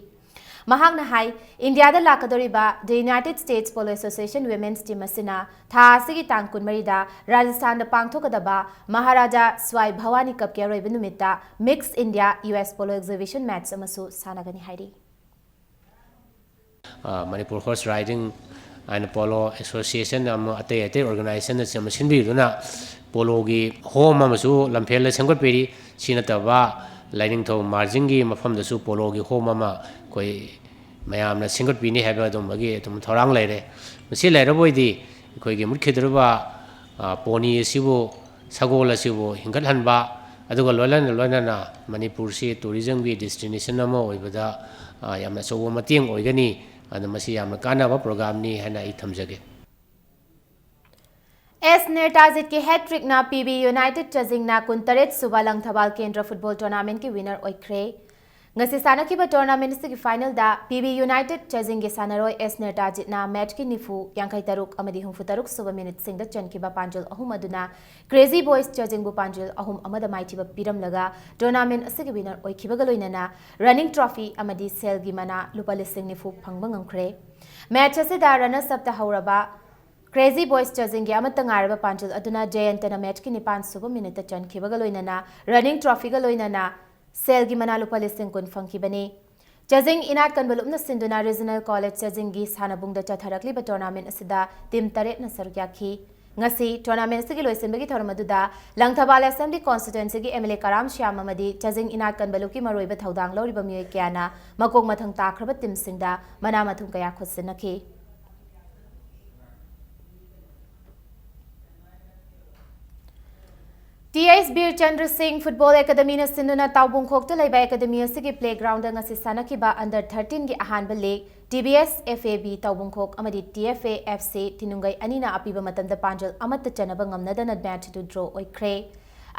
ꯃꯍꯥꯛꯅ ꯍꯥꯏ, ꯏꯟꯗꯤꯌꯥꯗ ꯂꯥꯛꯀꯗꯧꯔꯤꯕ The United States Polo Association Women's Team ꯑꯁꯤꯅ ꯊꯥ ꯑꯁꯤꯒꯤ ꯇꯥꯡ ꯀꯨꯟꯃꯔꯤꯗ ꯔꯥꯖꯁꯊꯥꯟꯗ ꯄꯥꯡꯊꯣꯛꯀꯗꯕ ꯃꯍꯥꯔꯥꯖꯥ ꯁ꯭ꯋꯥꯏ ꯚꯋꯥꯅꯤ ꯀꯞꯀꯤ ꯑꯔꯣꯏꯕ ꯅꯨꯃꯤꯠꯇ Miss India U S Polo Exhibition Match ꯑꯃꯁꯨ ꯁꯥꯟꯅꯒꯅꯤ ꯍꯥꯏꯔꯤ꯫ ꯑ, Manipur horse riding and polo association ꯑꯃ, ꯑꯇꯩ ꯑꯇꯩ ꯑꯣꯔꯒꯅꯥꯏꯖꯦꯁꯟꯅꯆꯤꯡꯕ ꯁꯤꯟꯕꯤꯗꯨꯅ ꯄꯣꯂꯣꯒꯤ ꯍꯣꯝ ꯑꯃꯁꯨ ꯂꯝꯐꯦꯜꯗ ꯁꯦꯝꯒꯠꯄꯤꯔꯤ꯫ ꯁꯤ ꯅꯠꯇꯕ ꯂꯥꯏꯅꯤꯡꯊꯧ ꯃꯥꯔꯖꯤꯡꯒꯤ ꯃꯐꯝꯗꯁꯨ ꯄꯣꯂꯣꯒꯤ ꯍꯣꯝ ꯑꯃ ꯑꯩꯈꯣꯏ ꯃꯌꯥꯝꯅ ꯁꯦꯝꯒꯠꯄꯤꯅꯤ ꯍꯥꯏꯕ ꯑꯗꯨꯝꯕꯒꯤ ꯑꯗꯨꯝ ꯊꯧꯔꯥꯡ ꯂꯩꯔꯦ꯫ ꯃꯁꯤ ꯂꯩꯔꯕ ꯑꯣꯏꯗꯤ ꯑꯩꯈꯣꯏꯒꯤ ꯃꯨꯠꯈꯤꯗꯧꯔꯤꯕ, ꯑ, ꯄꯣꯅꯤ ꯑꯁꯤꯕꯨ, ꯁꯒꯣꯜ ꯑꯁꯤꯕꯨ ꯍꯤꯡꯒꯠꯍꯟꯕ, ꯑꯗꯨꯒ ꯂꯣꯏꯅꯅ ꯂꯣꯏꯅꯅ ꯃꯅꯤꯄꯨꯔꯁꯤ ꯇꯨꯔꯤꯖꯝꯒꯤ ꯗꯦꯁꯇꯤꯅꯦꯁꯟ ꯑꯃ ꯑꯣꯏꯕꯗ, ꯑ, ꯌꯥꯝꯅ ꯑꯆꯧꯕ ꯃꯇꯦꯡ ꯑꯣꯏꯒꯅꯤ꯫ ꯑꯗꯨꯅ ꯃꯁꯤ ꯌꯥꯝꯅ ꯀꯥꯟꯅꯕ ꯄ꯭ꯔꯣꯒ꯭ꯔꯥꯝꯅꯤ ꯍꯥꯏꯅ ꯑꯩ ꯊꯝꯖꯒꯦ꯫ ꯑꯦꯁ ꯅꯤꯔꯇꯥꯖꯤꯠꯀꯤ ꯍꯦꯠ ꯇ꯭ꯔꯤꯛꯅ ꯄꯤ ꯕꯤ ꯌꯨꯅꯥꯏꯇꯦꯗ ꯆꯥꯖꯤꯡꯅ ꯀꯨꯟꯇꯔꯦꯠ ꯁꯨꯕ ꯂꯪꯊꯕꯥꯜ ꯀꯦꯟꯗ꯭ꯔ ꯐꯨꯠꯕꯣꯜ ꯇꯣꯔꯅꯥꯃꯦꯟꯠꯀꯤ ꯋꯤꯅꯔ ꯑꯣꯏꯈ꯭ꯔꯦ꯫ ꯉꯁꯤ ꯁꯥꯟꯅꯈꯤꯕ ꯇꯣꯔꯅꯥꯃꯦꯟꯠ ꯑꯁꯤꯒꯤ ꯐꯥꯏꯅꯦꯜꯗ ꯄꯤ ꯕꯤ ꯌꯨꯅꯥꯏꯇꯦꯗ ꯆꯥꯖꯤꯡꯒꯤ ꯁꯥꯟꯅꯔꯣꯏ ꯑꯦꯁ ꯅꯤꯔꯇꯥꯖꯤꯠꯅ ꯃꯦꯠꯆꯀꯤ ꯅꯤꯐꯨ, ꯌꯥꯡꯈꯩ ꯇꯔꯨꯛ ꯑꯃꯗꯤ ꯍꯨꯝꯐꯨ ꯇꯔꯨꯛ ꯁꯨꯕ ꯃꯤꯅꯤꯠꯁꯤꯡꯗ ꯆꯟꯈꯤꯕ ꯄꯥꯟꯖꯜ ꯑꯍꯨꯝ ꯑꯗꯨꯅ ꯀ꯭ꯔꯦꯖꯤ ꯕꯣꯏꯁ ꯆꯥꯖꯤꯡꯕꯨ ꯄꯥꯟꯖꯜ ꯑꯍꯨꯝ ꯑꯃꯗ ꯃꯥꯏꯊꯤꯕ ꯄꯤꯔꯝꯂꯒ ꯇꯣꯔꯅꯥꯃꯦꯟꯠ ꯑꯁꯤꯒꯤ ꯋꯤꯅꯔ ꯑꯣꯏꯈꯤꯕꯒ ꯂꯣꯏꯅꯅ ꯔꯟꯅꯤꯡ ꯇ꯭ꯔꯣꯐꯤ ꯑꯃꯗꯤ ꯁꯦꯜꯒꯤ ꯃꯅꯥ ꯂꯨꯄꯥ ꯂꯤꯁꯤꯡ ꯅꯤꯐꯨ ꯐꯪꯕ ꯉꯝꯈ꯭ꯔꯦ꯫ ꯃꯦꯠꯆ ꯑꯁꯤꯗ ꯔꯟꯅꯔꯁ ꯑꯞꯇ ꯍꯧꯔꯕ ꯀ꯭ꯔꯦꯖꯤ ꯕꯣꯏꯁ ꯆꯥꯖꯤꯡꯒꯤ ꯑꯃꯠꯇ ꯉꯥꯏꯔꯕ ꯄꯥꯟꯖꯜ ꯑꯗꯨꯅ ꯖꯌꯟꯇꯅ ꯃꯦꯠꯆꯀꯤ ꯅꯤꯄꯥꯟ ꯁꯨꯕ ꯃꯤꯅꯤꯠꯇ ꯆꯟꯈꯤꯕꯒ ꯂꯣꯏꯅꯅ ꯔꯟꯅꯤꯡ ꯇ꯭ꯔꯣꯐꯤꯒ ꯂꯣꯏꯅꯅ ꯁꯦꯜꯒꯤ ꯃꯅꯥ ꯂꯨꯄꯥ ꯂꯤꯁꯤꯡ ꯀꯨꯟ ꯐꯪꯈꯤꯕꯅꯤ꯫ ꯆꯥꯖꯤꯡ ꯏꯅꯥꯠ ꯀꯟꯕ ꯂꯨꯞꯅ ꯁꯤꯟꯗꯨꯅ ꯔꯤꯖꯅꯦꯜ ꯀꯣꯂꯦꯖ ꯆꯥꯖꯤꯡꯒꯤ ꯁꯥꯟꯅꯕꯨꯡꯗ ꯆꯠꯊꯔꯛꯂꯤꯕ ꯇꯣꯔꯅꯥꯃꯦꯟꯠ ꯑꯁꯤꯗ ꯇꯤꯝ ꯇꯔꯦꯠꯅ ꯁꯔꯨꯛ ꯌꯥꯈꯤ꯫ ꯉꯁꯤ ꯇꯣꯔꯅꯥꯃꯦꯟꯠ ꯑꯁꯤꯒꯤ ꯂꯣꯏꯁꯤꯟꯕꯒꯤ ꯊꯧꯔꯝ ꯑꯗꯨꯗ ꯂꯪꯊꯕꯥꯜ ꯑꯦꯁꯦꯝꯕ꯭ꯂꯤ ꯀꯣꯟꯁꯇꯤꯇ꯭ꯋꯦꯟꯁꯤꯒꯤ M L A Karam Shyam ꯑꯃꯗꯤ ꯆꯥꯖꯤꯡ ꯏꯅꯥꯠ ꯀꯟꯕ ꯂꯨꯞꯀꯤ ꯃꯔꯨꯑꯣꯏꯕ ꯊꯧꯗꯥꯡ ꯂꯧꯔꯤꯕ ꯃꯤꯑꯣꯏ ꯀꯌꯥꯅ ꯃꯀꯣꯛ ꯃꯊꯪ ꯇꯥꯈ꯭ꯔꯕ ꯇꯤꯝꯁꯤꯡꯗ ꯃꯅꯥ ꯃꯊꯨꯝ ꯀꯌꯥ ꯈꯨꯠꯁꯤꯟꯅꯈꯤ꯫ ꯇꯤ ꯑꯩꯆ ꯕꯤꯔꯆꯟꯗ꯭ꯔ ꯁꯤꯡ ꯐꯨꯠꯕꯣꯜ ꯑꯦꯀꯥꯗꯃꯤꯅ ꯁꯤꯟꯗꯨꯅ ꯇꯥꯎꯕꯨꯡꯈꯣꯛꯇ ꯂꯩꯕ ꯑꯦꯀꯥꯗꯃꯤ ꯑꯁꯤꯒꯤ ꯄ꯭ꯂꯦꯒ꯭ꯔꯥꯎꯟꯗ ꯉꯁꯤ ꯁꯥꯟꯅꯈꯤꯕ ꯑꯟꯗꯔ ꯊꯥꯔꯇꯤꯟꯒꯤ ꯑꯍꯥꯟꯕ league T B S F A B Taobungkhok ꯑꯃꯗꯤ T F A F C ꯊꯤꯅꯨꯡꯒꯩ ꯑꯅꯤꯅ ꯑꯄꯤꯕ ꯃꯇꯝꯗ ꯄꯥꯟꯖꯜ ꯑꯃꯠꯇ ꯆꯟꯅꯕ ꯉꯝꯅꯗꯅ ꯃꯦꯠꯆ ꯑꯗꯨ ꯗ꯭ꯔꯣ ꯑꯣꯏꯈ꯭ꯔꯦ꯫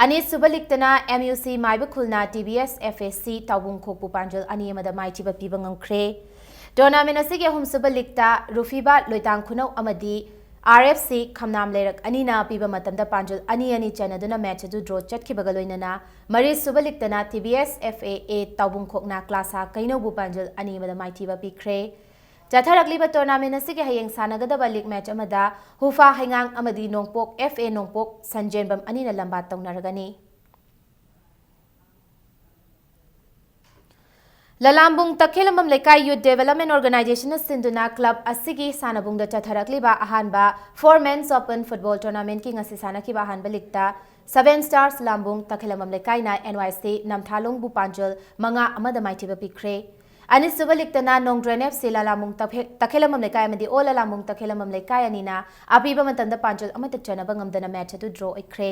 ꯑꯅꯤꯁꯨꯕ ꯂꯤꯒꯇꯅ ꯑꯦꯝ ꯌꯨ ꯁꯤ ꯃꯥꯏꯕꯈꯨꯜꯅ ꯇꯤ ꯕꯤ ꯑꯦꯁ ꯑꯦꯐ ꯑꯦ ꯁꯤ ꯇꯥꯎꯕꯨꯡꯈꯣꯛꯄꯨ ꯄꯥꯟꯖꯜ ꯑꯅꯤ ꯑꯃꯗ ꯃꯥꯏꯊꯤꯕ ꯄꯤꯕ ꯉꯝꯈ꯭ꯔꯦ꯫ ꯇꯣꯔꯅꯥꯃꯦꯟꯠ ꯑꯁꯤꯒꯤ ꯑꯍꯨꯝꯁꯨꯕ ꯂꯤꯒꯇ ꯔꯨꯐꯤꯕꯥ ꯂꯣꯏꯇꯥꯡ ꯈꯨꯅꯧ ꯑꯃꯗꯤ ꯑꯥꯔ ꯑꯦꯐ ꯁꯤ ꯈꯝꯅꯥꯝ ꯂꯩꯔꯛ ꯑꯅꯤꯅ ꯄꯤꯕ ꯃꯇꯝꯗ ꯄꯥꯟꯖꯜ ꯑꯅꯤ ꯑꯅꯤ ꯆꯟꯅꯗꯨꯅ ꯃꯦꯠꯆ ꯑꯗꯨ ꯗ꯭ꯔꯣ ꯆꯠꯈꯤꯕꯒ ꯂꯣꯏꯅꯅ ꯃꯔꯤꯁꯨꯕ ꯂꯤꯒꯇꯅ ꯇꯤ ꯕꯤ ꯑꯦꯁ ꯑꯦꯐ ꯑꯦ ꯑꯦ ꯇꯥꯎꯕꯨꯡꯈꯣꯛꯅ ꯀ꯭ꯂꯥꯁꯥ ꯀꯩꯅꯧꯕꯨ ꯄꯥꯟꯖꯜ ꯑꯅꯤ ꯑꯃꯗ ꯃꯥꯏꯊꯤꯕ ꯄꯤꯈ꯭ꯔꯦ꯫ ꯆꯠꯊꯔꯛꯂꯤꯕ ꯇꯣꯔꯅꯥꯃꯦꯟꯠ ꯑꯁꯤꯒꯤ ꯍꯌꯦꯡ ꯁꯥꯟꯅꯒꯗꯕ ꯂꯤꯒ ꯃꯦꯠꯆ ꯑꯃꯗ ꯍꯨꯐꯥ ꯍꯩꯉꯥꯡ ꯑꯃꯗꯤ ꯅꯣꯡꯄꯣꯛ ꯑꯦꯐ ꯑꯦ ꯅꯣꯡꯄꯣꯛ ꯁꯟꯖꯦꯟꯕꯝ ꯑꯅꯤꯅ ꯂꯝꯕꯥ ꯇꯧꯅꯔꯒꯅꯤ꯫ ꯂꯂꯥꯝꯕꯨꯡ ꯇꯈꯦꯂꯝꯕꯝ ꯂꯩꯀꯥꯏ ꯌꯨꯠ ꯗꯦꯕꯂꯞꯃꯦꯟ ꯑꯣꯔꯒꯅꯥꯏꯖꯦꯁꯟꯅ ꯁꯤꯟꯗꯨꯅ ꯀ꯭ꯂꯕ ꯑꯁꯤꯒꯤ ꯁꯥꯟꯅꯕꯨꯡꯗ ꯆꯠꯊꯔꯛꯂꯤꯕ ꯑꯍꯥꯟꯕ ꯐꯣꯔ ꯃꯦꯟꯁ ꯑꯣꯄꯟ ꯐꯨꯠꯕꯣꯜ ꯇꯣꯔꯅꯥꯃꯦꯟꯠꯀꯤ ꯉꯁꯤ ꯁꯥꯟꯅꯈꯤꯕ ꯑꯍꯥꯟꯕ ꯂꯤꯒꯇ ꯁꯚꯦꯟ ꯁ꯭ꯇꯥꯔꯁ ꯂꯥꯝꯕꯨꯡ ꯇꯈꯦꯂꯝꯕꯝ ꯂꯩꯀꯥꯏꯅ ꯑꯦꯟ ꯋꯥꯏ ꯁꯤ ꯅꯝꯊꯥꯂꯣꯡꯕꯨ ꯄꯥꯟꯖꯜ ꯃꯉꯥ ꯑꯃꯗ ꯃꯥꯏꯊꯤꯕ ꯄꯤꯈ꯭ꯔꯦ꯫ ꯑꯅꯤꯁꯨꯕ ꯂꯤꯒꯇꯅ ꯅꯣꯡꯗ꯭ꯔꯦꯟ ꯑꯦꯐ ꯁꯤ ꯂꯂꯥꯝꯕꯨꯡ ꯇꯈꯦ-, ꯇꯈꯦꯂꯝꯕꯝ ꯂꯩꯀꯥꯏ ꯑꯃꯗꯤ ꯑꯣꯜ ꯂꯂꯥꯝꯕꯨꯡ ꯇꯈꯦꯂꯝꯕꯝ ꯂꯩꯀꯥꯏ ꯑꯅꯤꯅ ꯑꯄꯤꯕ ꯃꯇꯝꯗ ꯄꯥꯟꯖꯜ ꯑꯃꯠꯇ ꯆꯟꯅꯕ ꯉꯝꯗꯅ ꯃꯦꯠꯆ ꯑꯗꯨ ꯗ꯭ꯔꯣ ꯑꯣꯏꯈ꯭ꯔꯦ꯫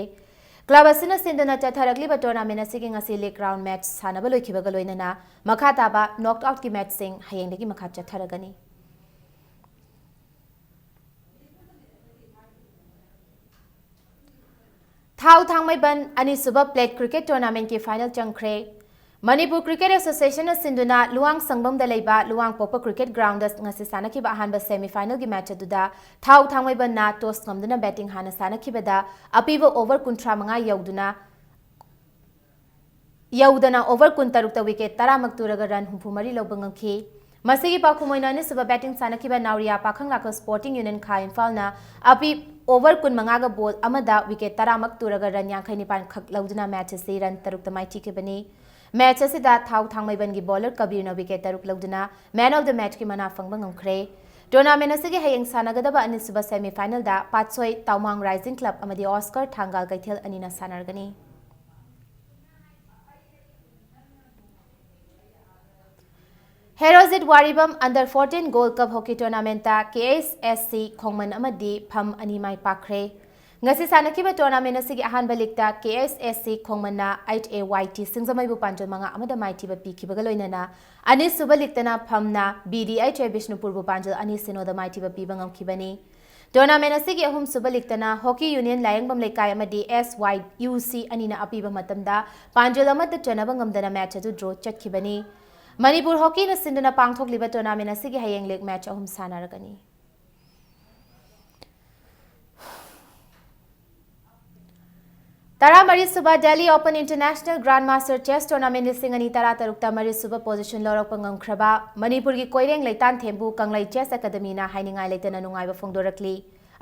ꯀ꯭ꯂꯕ ꯑꯁꯤꯅ ꯁꯤꯟꯗꯨꯅ ꯆꯠꯊꯔꯛꯂꯤꯕ ꯇꯣꯔꯅꯥꯃꯦꯟ ꯑꯁꯤꯒꯤ ꯉꯁꯤ ꯂꯤꯒ ꯔꯥꯎꯟ ꯃꯦꯠꯆ ꯁꯥꯟꯅꯕ ꯂꯣꯏꯈꯤꯕꯒ ꯂꯣꯏꯅꯅ ꯃꯈꯥ ꯇꯥꯕ ꯅꯣꯛ ꯑꯥꯎꯠꯀꯤ ꯃꯦꯠꯆꯁꯤꯡ ꯍꯌꯦꯡꯗꯒꯤ ꯃꯈꯥ ꯆꯠꯊꯔꯒꯅꯤ꯫ ꯊꯥꯎ ꯊꯥꯡꯃꯩꯕꯟ ꯑꯅꯤꯁꯨꯕ plate cricket tournamentꯀꯤ final ꯆꯪꯈ꯭ꯔꯦ꯫ ꯃꯅꯤꯄꯨꯔ Cricket Associationꯅ ꯁꯤꯟꯗꯨꯅ ꯂꯨꯋꯥꯡ ꯁꯪꯕꯝꯗ ꯂꯩꯕ ꯂꯨꯋꯥꯡꯄꯣꯛꯄ cricket groundꯗ ꯉꯁꯤ ꯁꯥꯟꯅꯈꯤꯕ ꯑꯍꯥꯟꯕ semifinalꯒꯤ match ꯑꯗꯨꯗ ꯊꯥꯎ ꯊꯥꯡꯃꯩꯕꯟꯅ toss ꯉꯝꯗꯨꯅ batting ꯍꯥꯟꯅ ꯁꯥꯟꯅꯈꯤꯕꯗ ꯑꯄꯤꯕ over ꯀꯨꯟꯊ꯭ꯔꯥ ꯃꯉꯥ ꯌꯧꯗꯨꯅ ꯌꯧꯗꯅ over ꯀꯨꯟꯇꯔꯨꯛꯇ wicket ꯇꯔꯥꯃꯛ ꯇꯨꯔꯒ run ꯍꯨꯝꯐꯨ ꯃꯔꯤ ꯂꯧꯕ ꯉꯝꯈꯤ꯫ ꯃꯁꯤꯒꯤ ꯄꯥꯎꯈꯨꯝ ꯑꯣꯏꯅ ꯑꯅꯤꯁꯨꯕ batting ꯁꯥꯟꯅꯈꯤꯕ ꯅꯥꯎꯔꯤꯌꯥ ꯄꯥꯈꯪꯂꯥꯛꯄ Sporting Union ꯈꯥ ꯏꯝꯐꯥꯜꯅ ꯑꯄꯤ over ꯀꯨꯟ ꯃꯉꯥꯒ ball ꯑꯃꯗ wicket ꯇꯔꯥꯃꯛ ꯇꯨꯔꯒ run ꯌꯥꯡꯈꯩ ꯅꯤꯄꯥꯟ ꯈꯛ ꯂꯧꯗꯨꯅ match ꯑꯁꯤ run ꯇꯔꯨꯛꯇ ꯃꯥꯏꯊꯤꯈꯤꯕꯅꯤ꯫ Match ꯑꯁꯤꯗ ꯊꯥꯎ ꯊꯥꯡꯃꯩꯕꯟꯒꯤ bowler ꯀꯕꯤꯔꯅ wicket ꯇꯔꯨꯛ ꯂꯧꯗꯨꯅ man of the matchꯀꯤ ꯃꯅꯥ ꯐꯪꯕ ꯉꯝꯈ꯭ꯔꯦ꯫ Tournament ꯑꯁꯤꯒꯤ ꯍꯌꯦꯡ ꯁꯥꯟꯅꯒꯗꯕ ꯑꯅꯤꯁꯨꯕ semifinalꯗ ꯄꯥꯠꯁꯣꯏ ꯇꯥꯎꯃꯥꯡ Rising Club ꯑꯃꯗꯤ Oscar ꯊꯥꯡꯒꯥꯜ ꯀꯩꯊꯦꯜ ꯑꯅꯤꯅ ꯁꯥꯟꯅꯔꯒꯅꯤ꯫ Herojit ꯋꯥꯔꯤꯕꯝ Under fourteen Gold Cup Hockey Tournamentꯇ KSSC ꯈꯣꯡꯃꯟ ꯑꯃꯗꯤ ꯐꯝ ꯑꯅꯤ ꯃꯥꯏ ꯄꯥꯛꯈ꯭ꯔꯦ꯫ ꯉꯁꯤ ꯁꯥꯟꯅꯈꯤꯕ tournament ꯑꯁꯤꯒꯤ ꯑꯍꯥꯟꯕ leagueꯇ KSSC ꯈꯣꯡꯃꯟꯅ HAYT ꯁꯤꯡꯖꯃꯩꯕꯨ ꯄꯥꯟꯖꯜ ꯃꯉꯥ ꯑꯃꯗ ꯃꯥꯏꯊꯤꯕ ꯄꯤꯈꯤꯕꯒ ꯂꯣꯏꯅꯅ ꯑꯅꯤꯁꯨꯕ leagueꯇꯅ ꯐꯝꯅ BDH ꯕꯤꯁꯅꯨꯄꯨꯔꯕꯨ ꯄꯥꯟꯖꯜ ꯑꯅꯤ ꯁꯤꯅꯣꯗ ꯃꯥꯏꯊꯤꯕ ꯄꯤꯕ ꯉꯝꯈꯤꯕꯅꯤ꯫ Tournament ꯑꯁꯤꯒꯤ ꯑꯍꯨꯝꯁꯨꯕ leagueꯇꯅ Hockey Union ꯂꯥꯏꯌꯦꯡꯕꯝ ꯂꯩꯀꯥꯏ ꯑꯃꯗꯤ SYUC ꯑꯅꯤꯅ ꯑꯄꯤꯕ ꯃꯇꯝꯗ ꯄꯥꯟꯖꯜ ꯑꯃꯠꯇ ꯆꯟꯅꯕ ꯉꯝꯗꯅ match ꯑꯗꯨ draw ꯆꯠꯈꯤꯕꯅꯤ꯫ ꯃꯅꯤꯄꯨꯔ Hockeyꯅ ꯁꯤꯟꯗꯨꯅ ꯄꯥꯡꯊꯣꯛꯂꯤꯕ tournament ꯑꯁꯤꯒꯤ ꯍꯌꯦꯡ league match ꯑꯍꯨꯝ ꯁꯥꯟꯅꯔꯒꯅꯤ꯫ ꯇꯔꯥꯃꯔꯤꯁꯨꯕ Delhi Open International Grandmaster Chess Tournament ꯂꯤꯁꯤꯡ ꯑꯅꯤ ꯇꯔꯥꯇꯔꯨꯛꯇ ꯃꯔꯤꯁꯨꯕ position ꯂꯧꯔꯛꯄ ꯉꯝꯈ꯭ꯔꯕ ꯃꯅꯤꯄꯨꯔꯒꯤ ꯀꯣꯏꯔꯦꯡ ꯂꯩꯇꯥꯟꯊꯦꯝꯕꯨ ꯀꯪꯂꯩ Chess Academyꯅ ꯍꯥꯏꯅꯤꯡꯉꯥꯏ ꯂꯩꯇꯅ ꯅꯨꯡꯉꯥꯏꯕ ꯐꯣꯡꯗꯣꯔꯛꯂꯤ꯫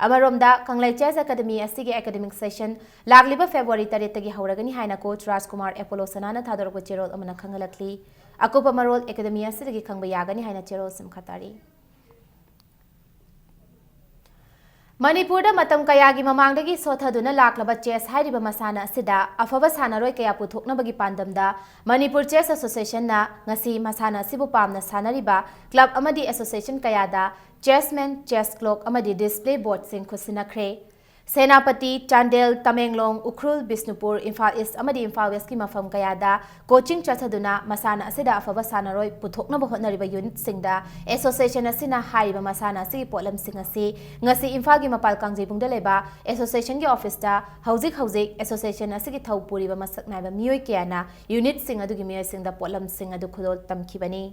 ꯑꯃꯔꯣꯝꯗ, ꯀꯪꯂꯩ Chess Academy ꯑꯁꯤꯒꯤ academic session ꯂꯥꯛꯂꯤꯕ February ꯇꯔꯦꯠꯇꯒꯤ ꯍꯧꯔꯒꯅꯤ ꯍꯥꯏꯅ coach ꯔꯥꯖꯀꯨꯃꯥꯔ ꯑꯦꯄꯣꯂꯣ ꯁꯅꯥꯅ ꯊꯥꯗꯣꯔꯛꯄ ꯆꯦꯔꯣꯜ ꯑꯃꯅ ꯈꯪꯍꯜꯂꯛꯂꯤ꯫ ꯑꯀꯨꯞꯄ ꯃꯔꯣꯜ academy ꯑꯁꯤꯗꯒꯤ ꯈꯪꯕ ꯌꯥꯒꯅꯤ ꯍꯥꯏꯅ ꯆꯦꯔꯣꯜꯁꯤꯡ ꯃꯈꯥ ꯇꯥꯔꯤ꯫ ꯃꯅꯤꯄꯨꯔꯗ ꯃꯇꯝ ꯀꯌꯥꯒꯤ ꯃꯃꯥꯡꯗꯒꯤ ꯁꯣꯊꯗꯨꯅ ꯂꯥꯛꯂꯕ chess ꯍꯥꯏꯔꯤꯕ ꯃꯁꯥꯟꯅ ꯑꯁꯤꯗ ꯑꯐꯕ ꯁꯥꯟꯅꯔꯣꯏ ꯀꯌꯥ ꯄꯨꯊꯣꯛꯅꯕꯒꯤ ꯄꯥꯟꯗꯝꯗ Manipur Chess Associationꯅ ꯉꯁꯤ ꯃꯁꯥꯟꯅ ꯑꯁꯤꯕꯨ ꯄꯥꯝꯅ ꯁꯥꯟꯅꯔꯤꯕ club ꯑꯃꯗꯤ association ꯀꯌꯥꯗ chessmen, chess clock ꯑꯃꯗꯤ display boardꯁꯤꯡ ꯈꯨꯠꯁꯤꯟꯅꯈ꯭ꯔꯦ꯫ ꯁꯦꯅꯥꯄꯇꯤ, ꯆꯥꯟꯗꯦꯜ, ꯇꯃꯦꯡꯂꯣꯡ, ꯎꯈ꯭ꯔꯨꯜ, ꯕꯤꯁꯅꯨꯄꯨꯔ, ꯏꯝꯐꯥꯜ ꯏꯁ ꯑꯃꯗꯤ ꯏꯝꯐꯥꯜ ꯋꯦꯁꯀꯤ ꯃꯐꯝ ꯀꯌꯥꯗ ꯀꯣꯆꯤꯡ ꯆꯠꯊꯗꯨꯅ ꯃꯁꯥꯟꯅ ꯑꯁꯤꯗ ꯑꯐꯕ ꯁꯥꯟꯅꯔꯣꯏ ꯄꯨꯊꯣꯛꯅꯕ ꯍꯣꯠꯅꯔꯤꯕ ꯌꯨꯅꯤꯠꯁꯤꯡꯗ ꯑꯦꯁꯣꯁꯤꯌꯦꯁꯟ ꯑꯁꯤꯅ ꯍꯥꯏꯔꯤꯕ ꯃꯁꯥꯟꯅ ꯑꯁꯤꯒꯤ ꯄꯣꯠꯂꯝꯁꯤꯡ ꯑꯁꯤ ꯉꯁꯤ ꯏꯝꯐꯥꯜꯒꯤ ꯃꯄꯥꯜ ꯀꯥꯡꯖꯩꯕꯨꯡꯗ ꯂꯩꯕ ꯑꯦꯁꯣꯁꯤꯌꯦꯁꯟꯒꯤ ꯑꯣꯐꯤꯁꯇ ꯍꯧꯖꯤꯛ ꯍꯧꯖꯤꯛ ꯑꯦꯁꯣꯁꯤꯌꯦꯁꯟ ꯑꯁꯤꯒꯤ ꯊꯧ ꯄꯨꯔꯤꯕ ꯃꯁꯛ ꯅꯥꯏꯕ ꯃꯤꯑꯣꯏ ꯀꯌꯥꯅ ꯌꯨꯅꯤꯠꯁꯤꯡ ꯑꯗꯨꯒꯤ ꯃꯤꯑꯣꯏꯁꯤꯡꯗ ꯄꯣꯠꯂꯝꯁꯤꯡ ꯑꯗꯨ ꯈꯨꯗꯣꯜ ꯇꯝꯈꯤꯕꯅꯤ꯫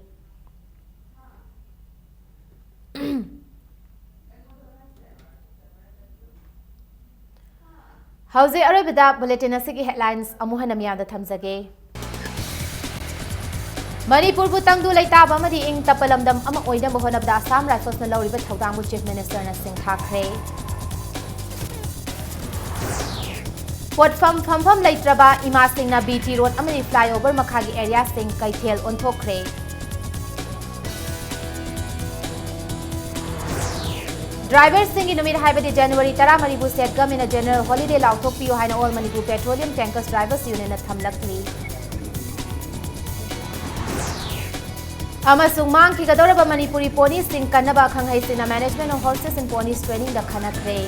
ꯍꯧꯖꯤꯛ ꯑꯔꯣꯏꯕꯗ ꯕꯨꯂꯦꯇꯤꯟ ꯑꯁꯤꯒꯤ ꯍꯦꯗꯂꯥꯏꯟꯁ ꯑꯃꯨꯛ ꯍꯟꯅ ꯃꯤꯌꯥꯝꯗ ꯊꯝꯖꯒꯦ꯫ ꯃꯅꯤꯄꯨꯔꯕꯨ ꯇꯪꯗꯨ ꯂꯩꯇꯥꯕ ꯑꯃꯗꯤ ꯏꯪ ꯇꯞꯄ ꯂꯝꯗꯝ ꯑꯃ ꯑꯣꯏꯅꯕ ꯍꯣꯠꯅꯕꯗ ꯑꯁꯥꯝ ꯔꯥꯏꯐꯜꯁꯅ ꯂꯧꯔꯤꯕ ꯊꯧꯗꯥꯡꯕꯨ ꯆꯤꯐ ꯃꯤꯅꯤꯁꯇꯔꯅ ꯁꯤꯡꯊꯥꯈ꯭ꯔꯦ꯫ ꯄꯣꯠꯐꯝ ꯐꯝꯐꯝ ꯂꯩꯇ꯭ꯔꯕ ꯏꯃꯥꯁꯤꯡꯅ ꯕꯤ ꯇꯤ ꯔꯣꯗ ꯑꯃꯗꯤ ꯐ꯭ꯂꯥꯏꯑꯣꯚꯔ ꯃꯈꯥꯒꯤ ꯑꯦꯔꯤꯌꯥꯁꯤꯡ ꯀꯩꯊꯦꯜ ꯑꯣꯟꯊꯣꯛꯈ꯭ꯔꯦ꯫ ꯗ꯭ꯔꯥꯏꯚꯔꯁꯤꯡꯒꯤ ꯅꯨꯃꯤꯠ ꯍꯥꯏꯕꯗꯤ ꯖꯅꯋꯥꯔꯤ ꯇꯔꯥꯃꯔꯤꯕꯨ ꯁꯦꯠ ꯒꯃꯤꯅ ꯖꯦꯅꯔꯦꯜ ꯍꯣꯂꯤꯗꯦ ꯂꯥꯎꯊꯣꯛꯄꯤꯌꯨ ꯍꯥꯏꯅ ꯑꯣꯜ ꯃꯅꯤꯄꯨꯔ ꯄꯦꯇ꯭ꯔꯣꯂꯤꯌꯝ ꯇꯦꯡꯀꯔꯁ ꯗ꯭ꯔꯥꯏꯚꯔꯁ ꯌꯨꯅꯤꯌꯟꯅ ꯊꯝꯂꯛꯂꯤ꯫ ꯑꯃꯁꯨꯡ ꯃꯥꯡꯈꯤꯒꯗꯧꯔꯕ ꯃꯅꯤꯄꯨꯔꯤ ꯄꯣꯅꯤꯁꯤꯡ ꯀꯟꯅꯕ ꯑꯈꯪ ꯑꯍꯩꯁꯤꯡꯅ Management of Horses and Ponies trainingꯗ ꯈꯟꯅꯈ꯭ꯔꯦ꯫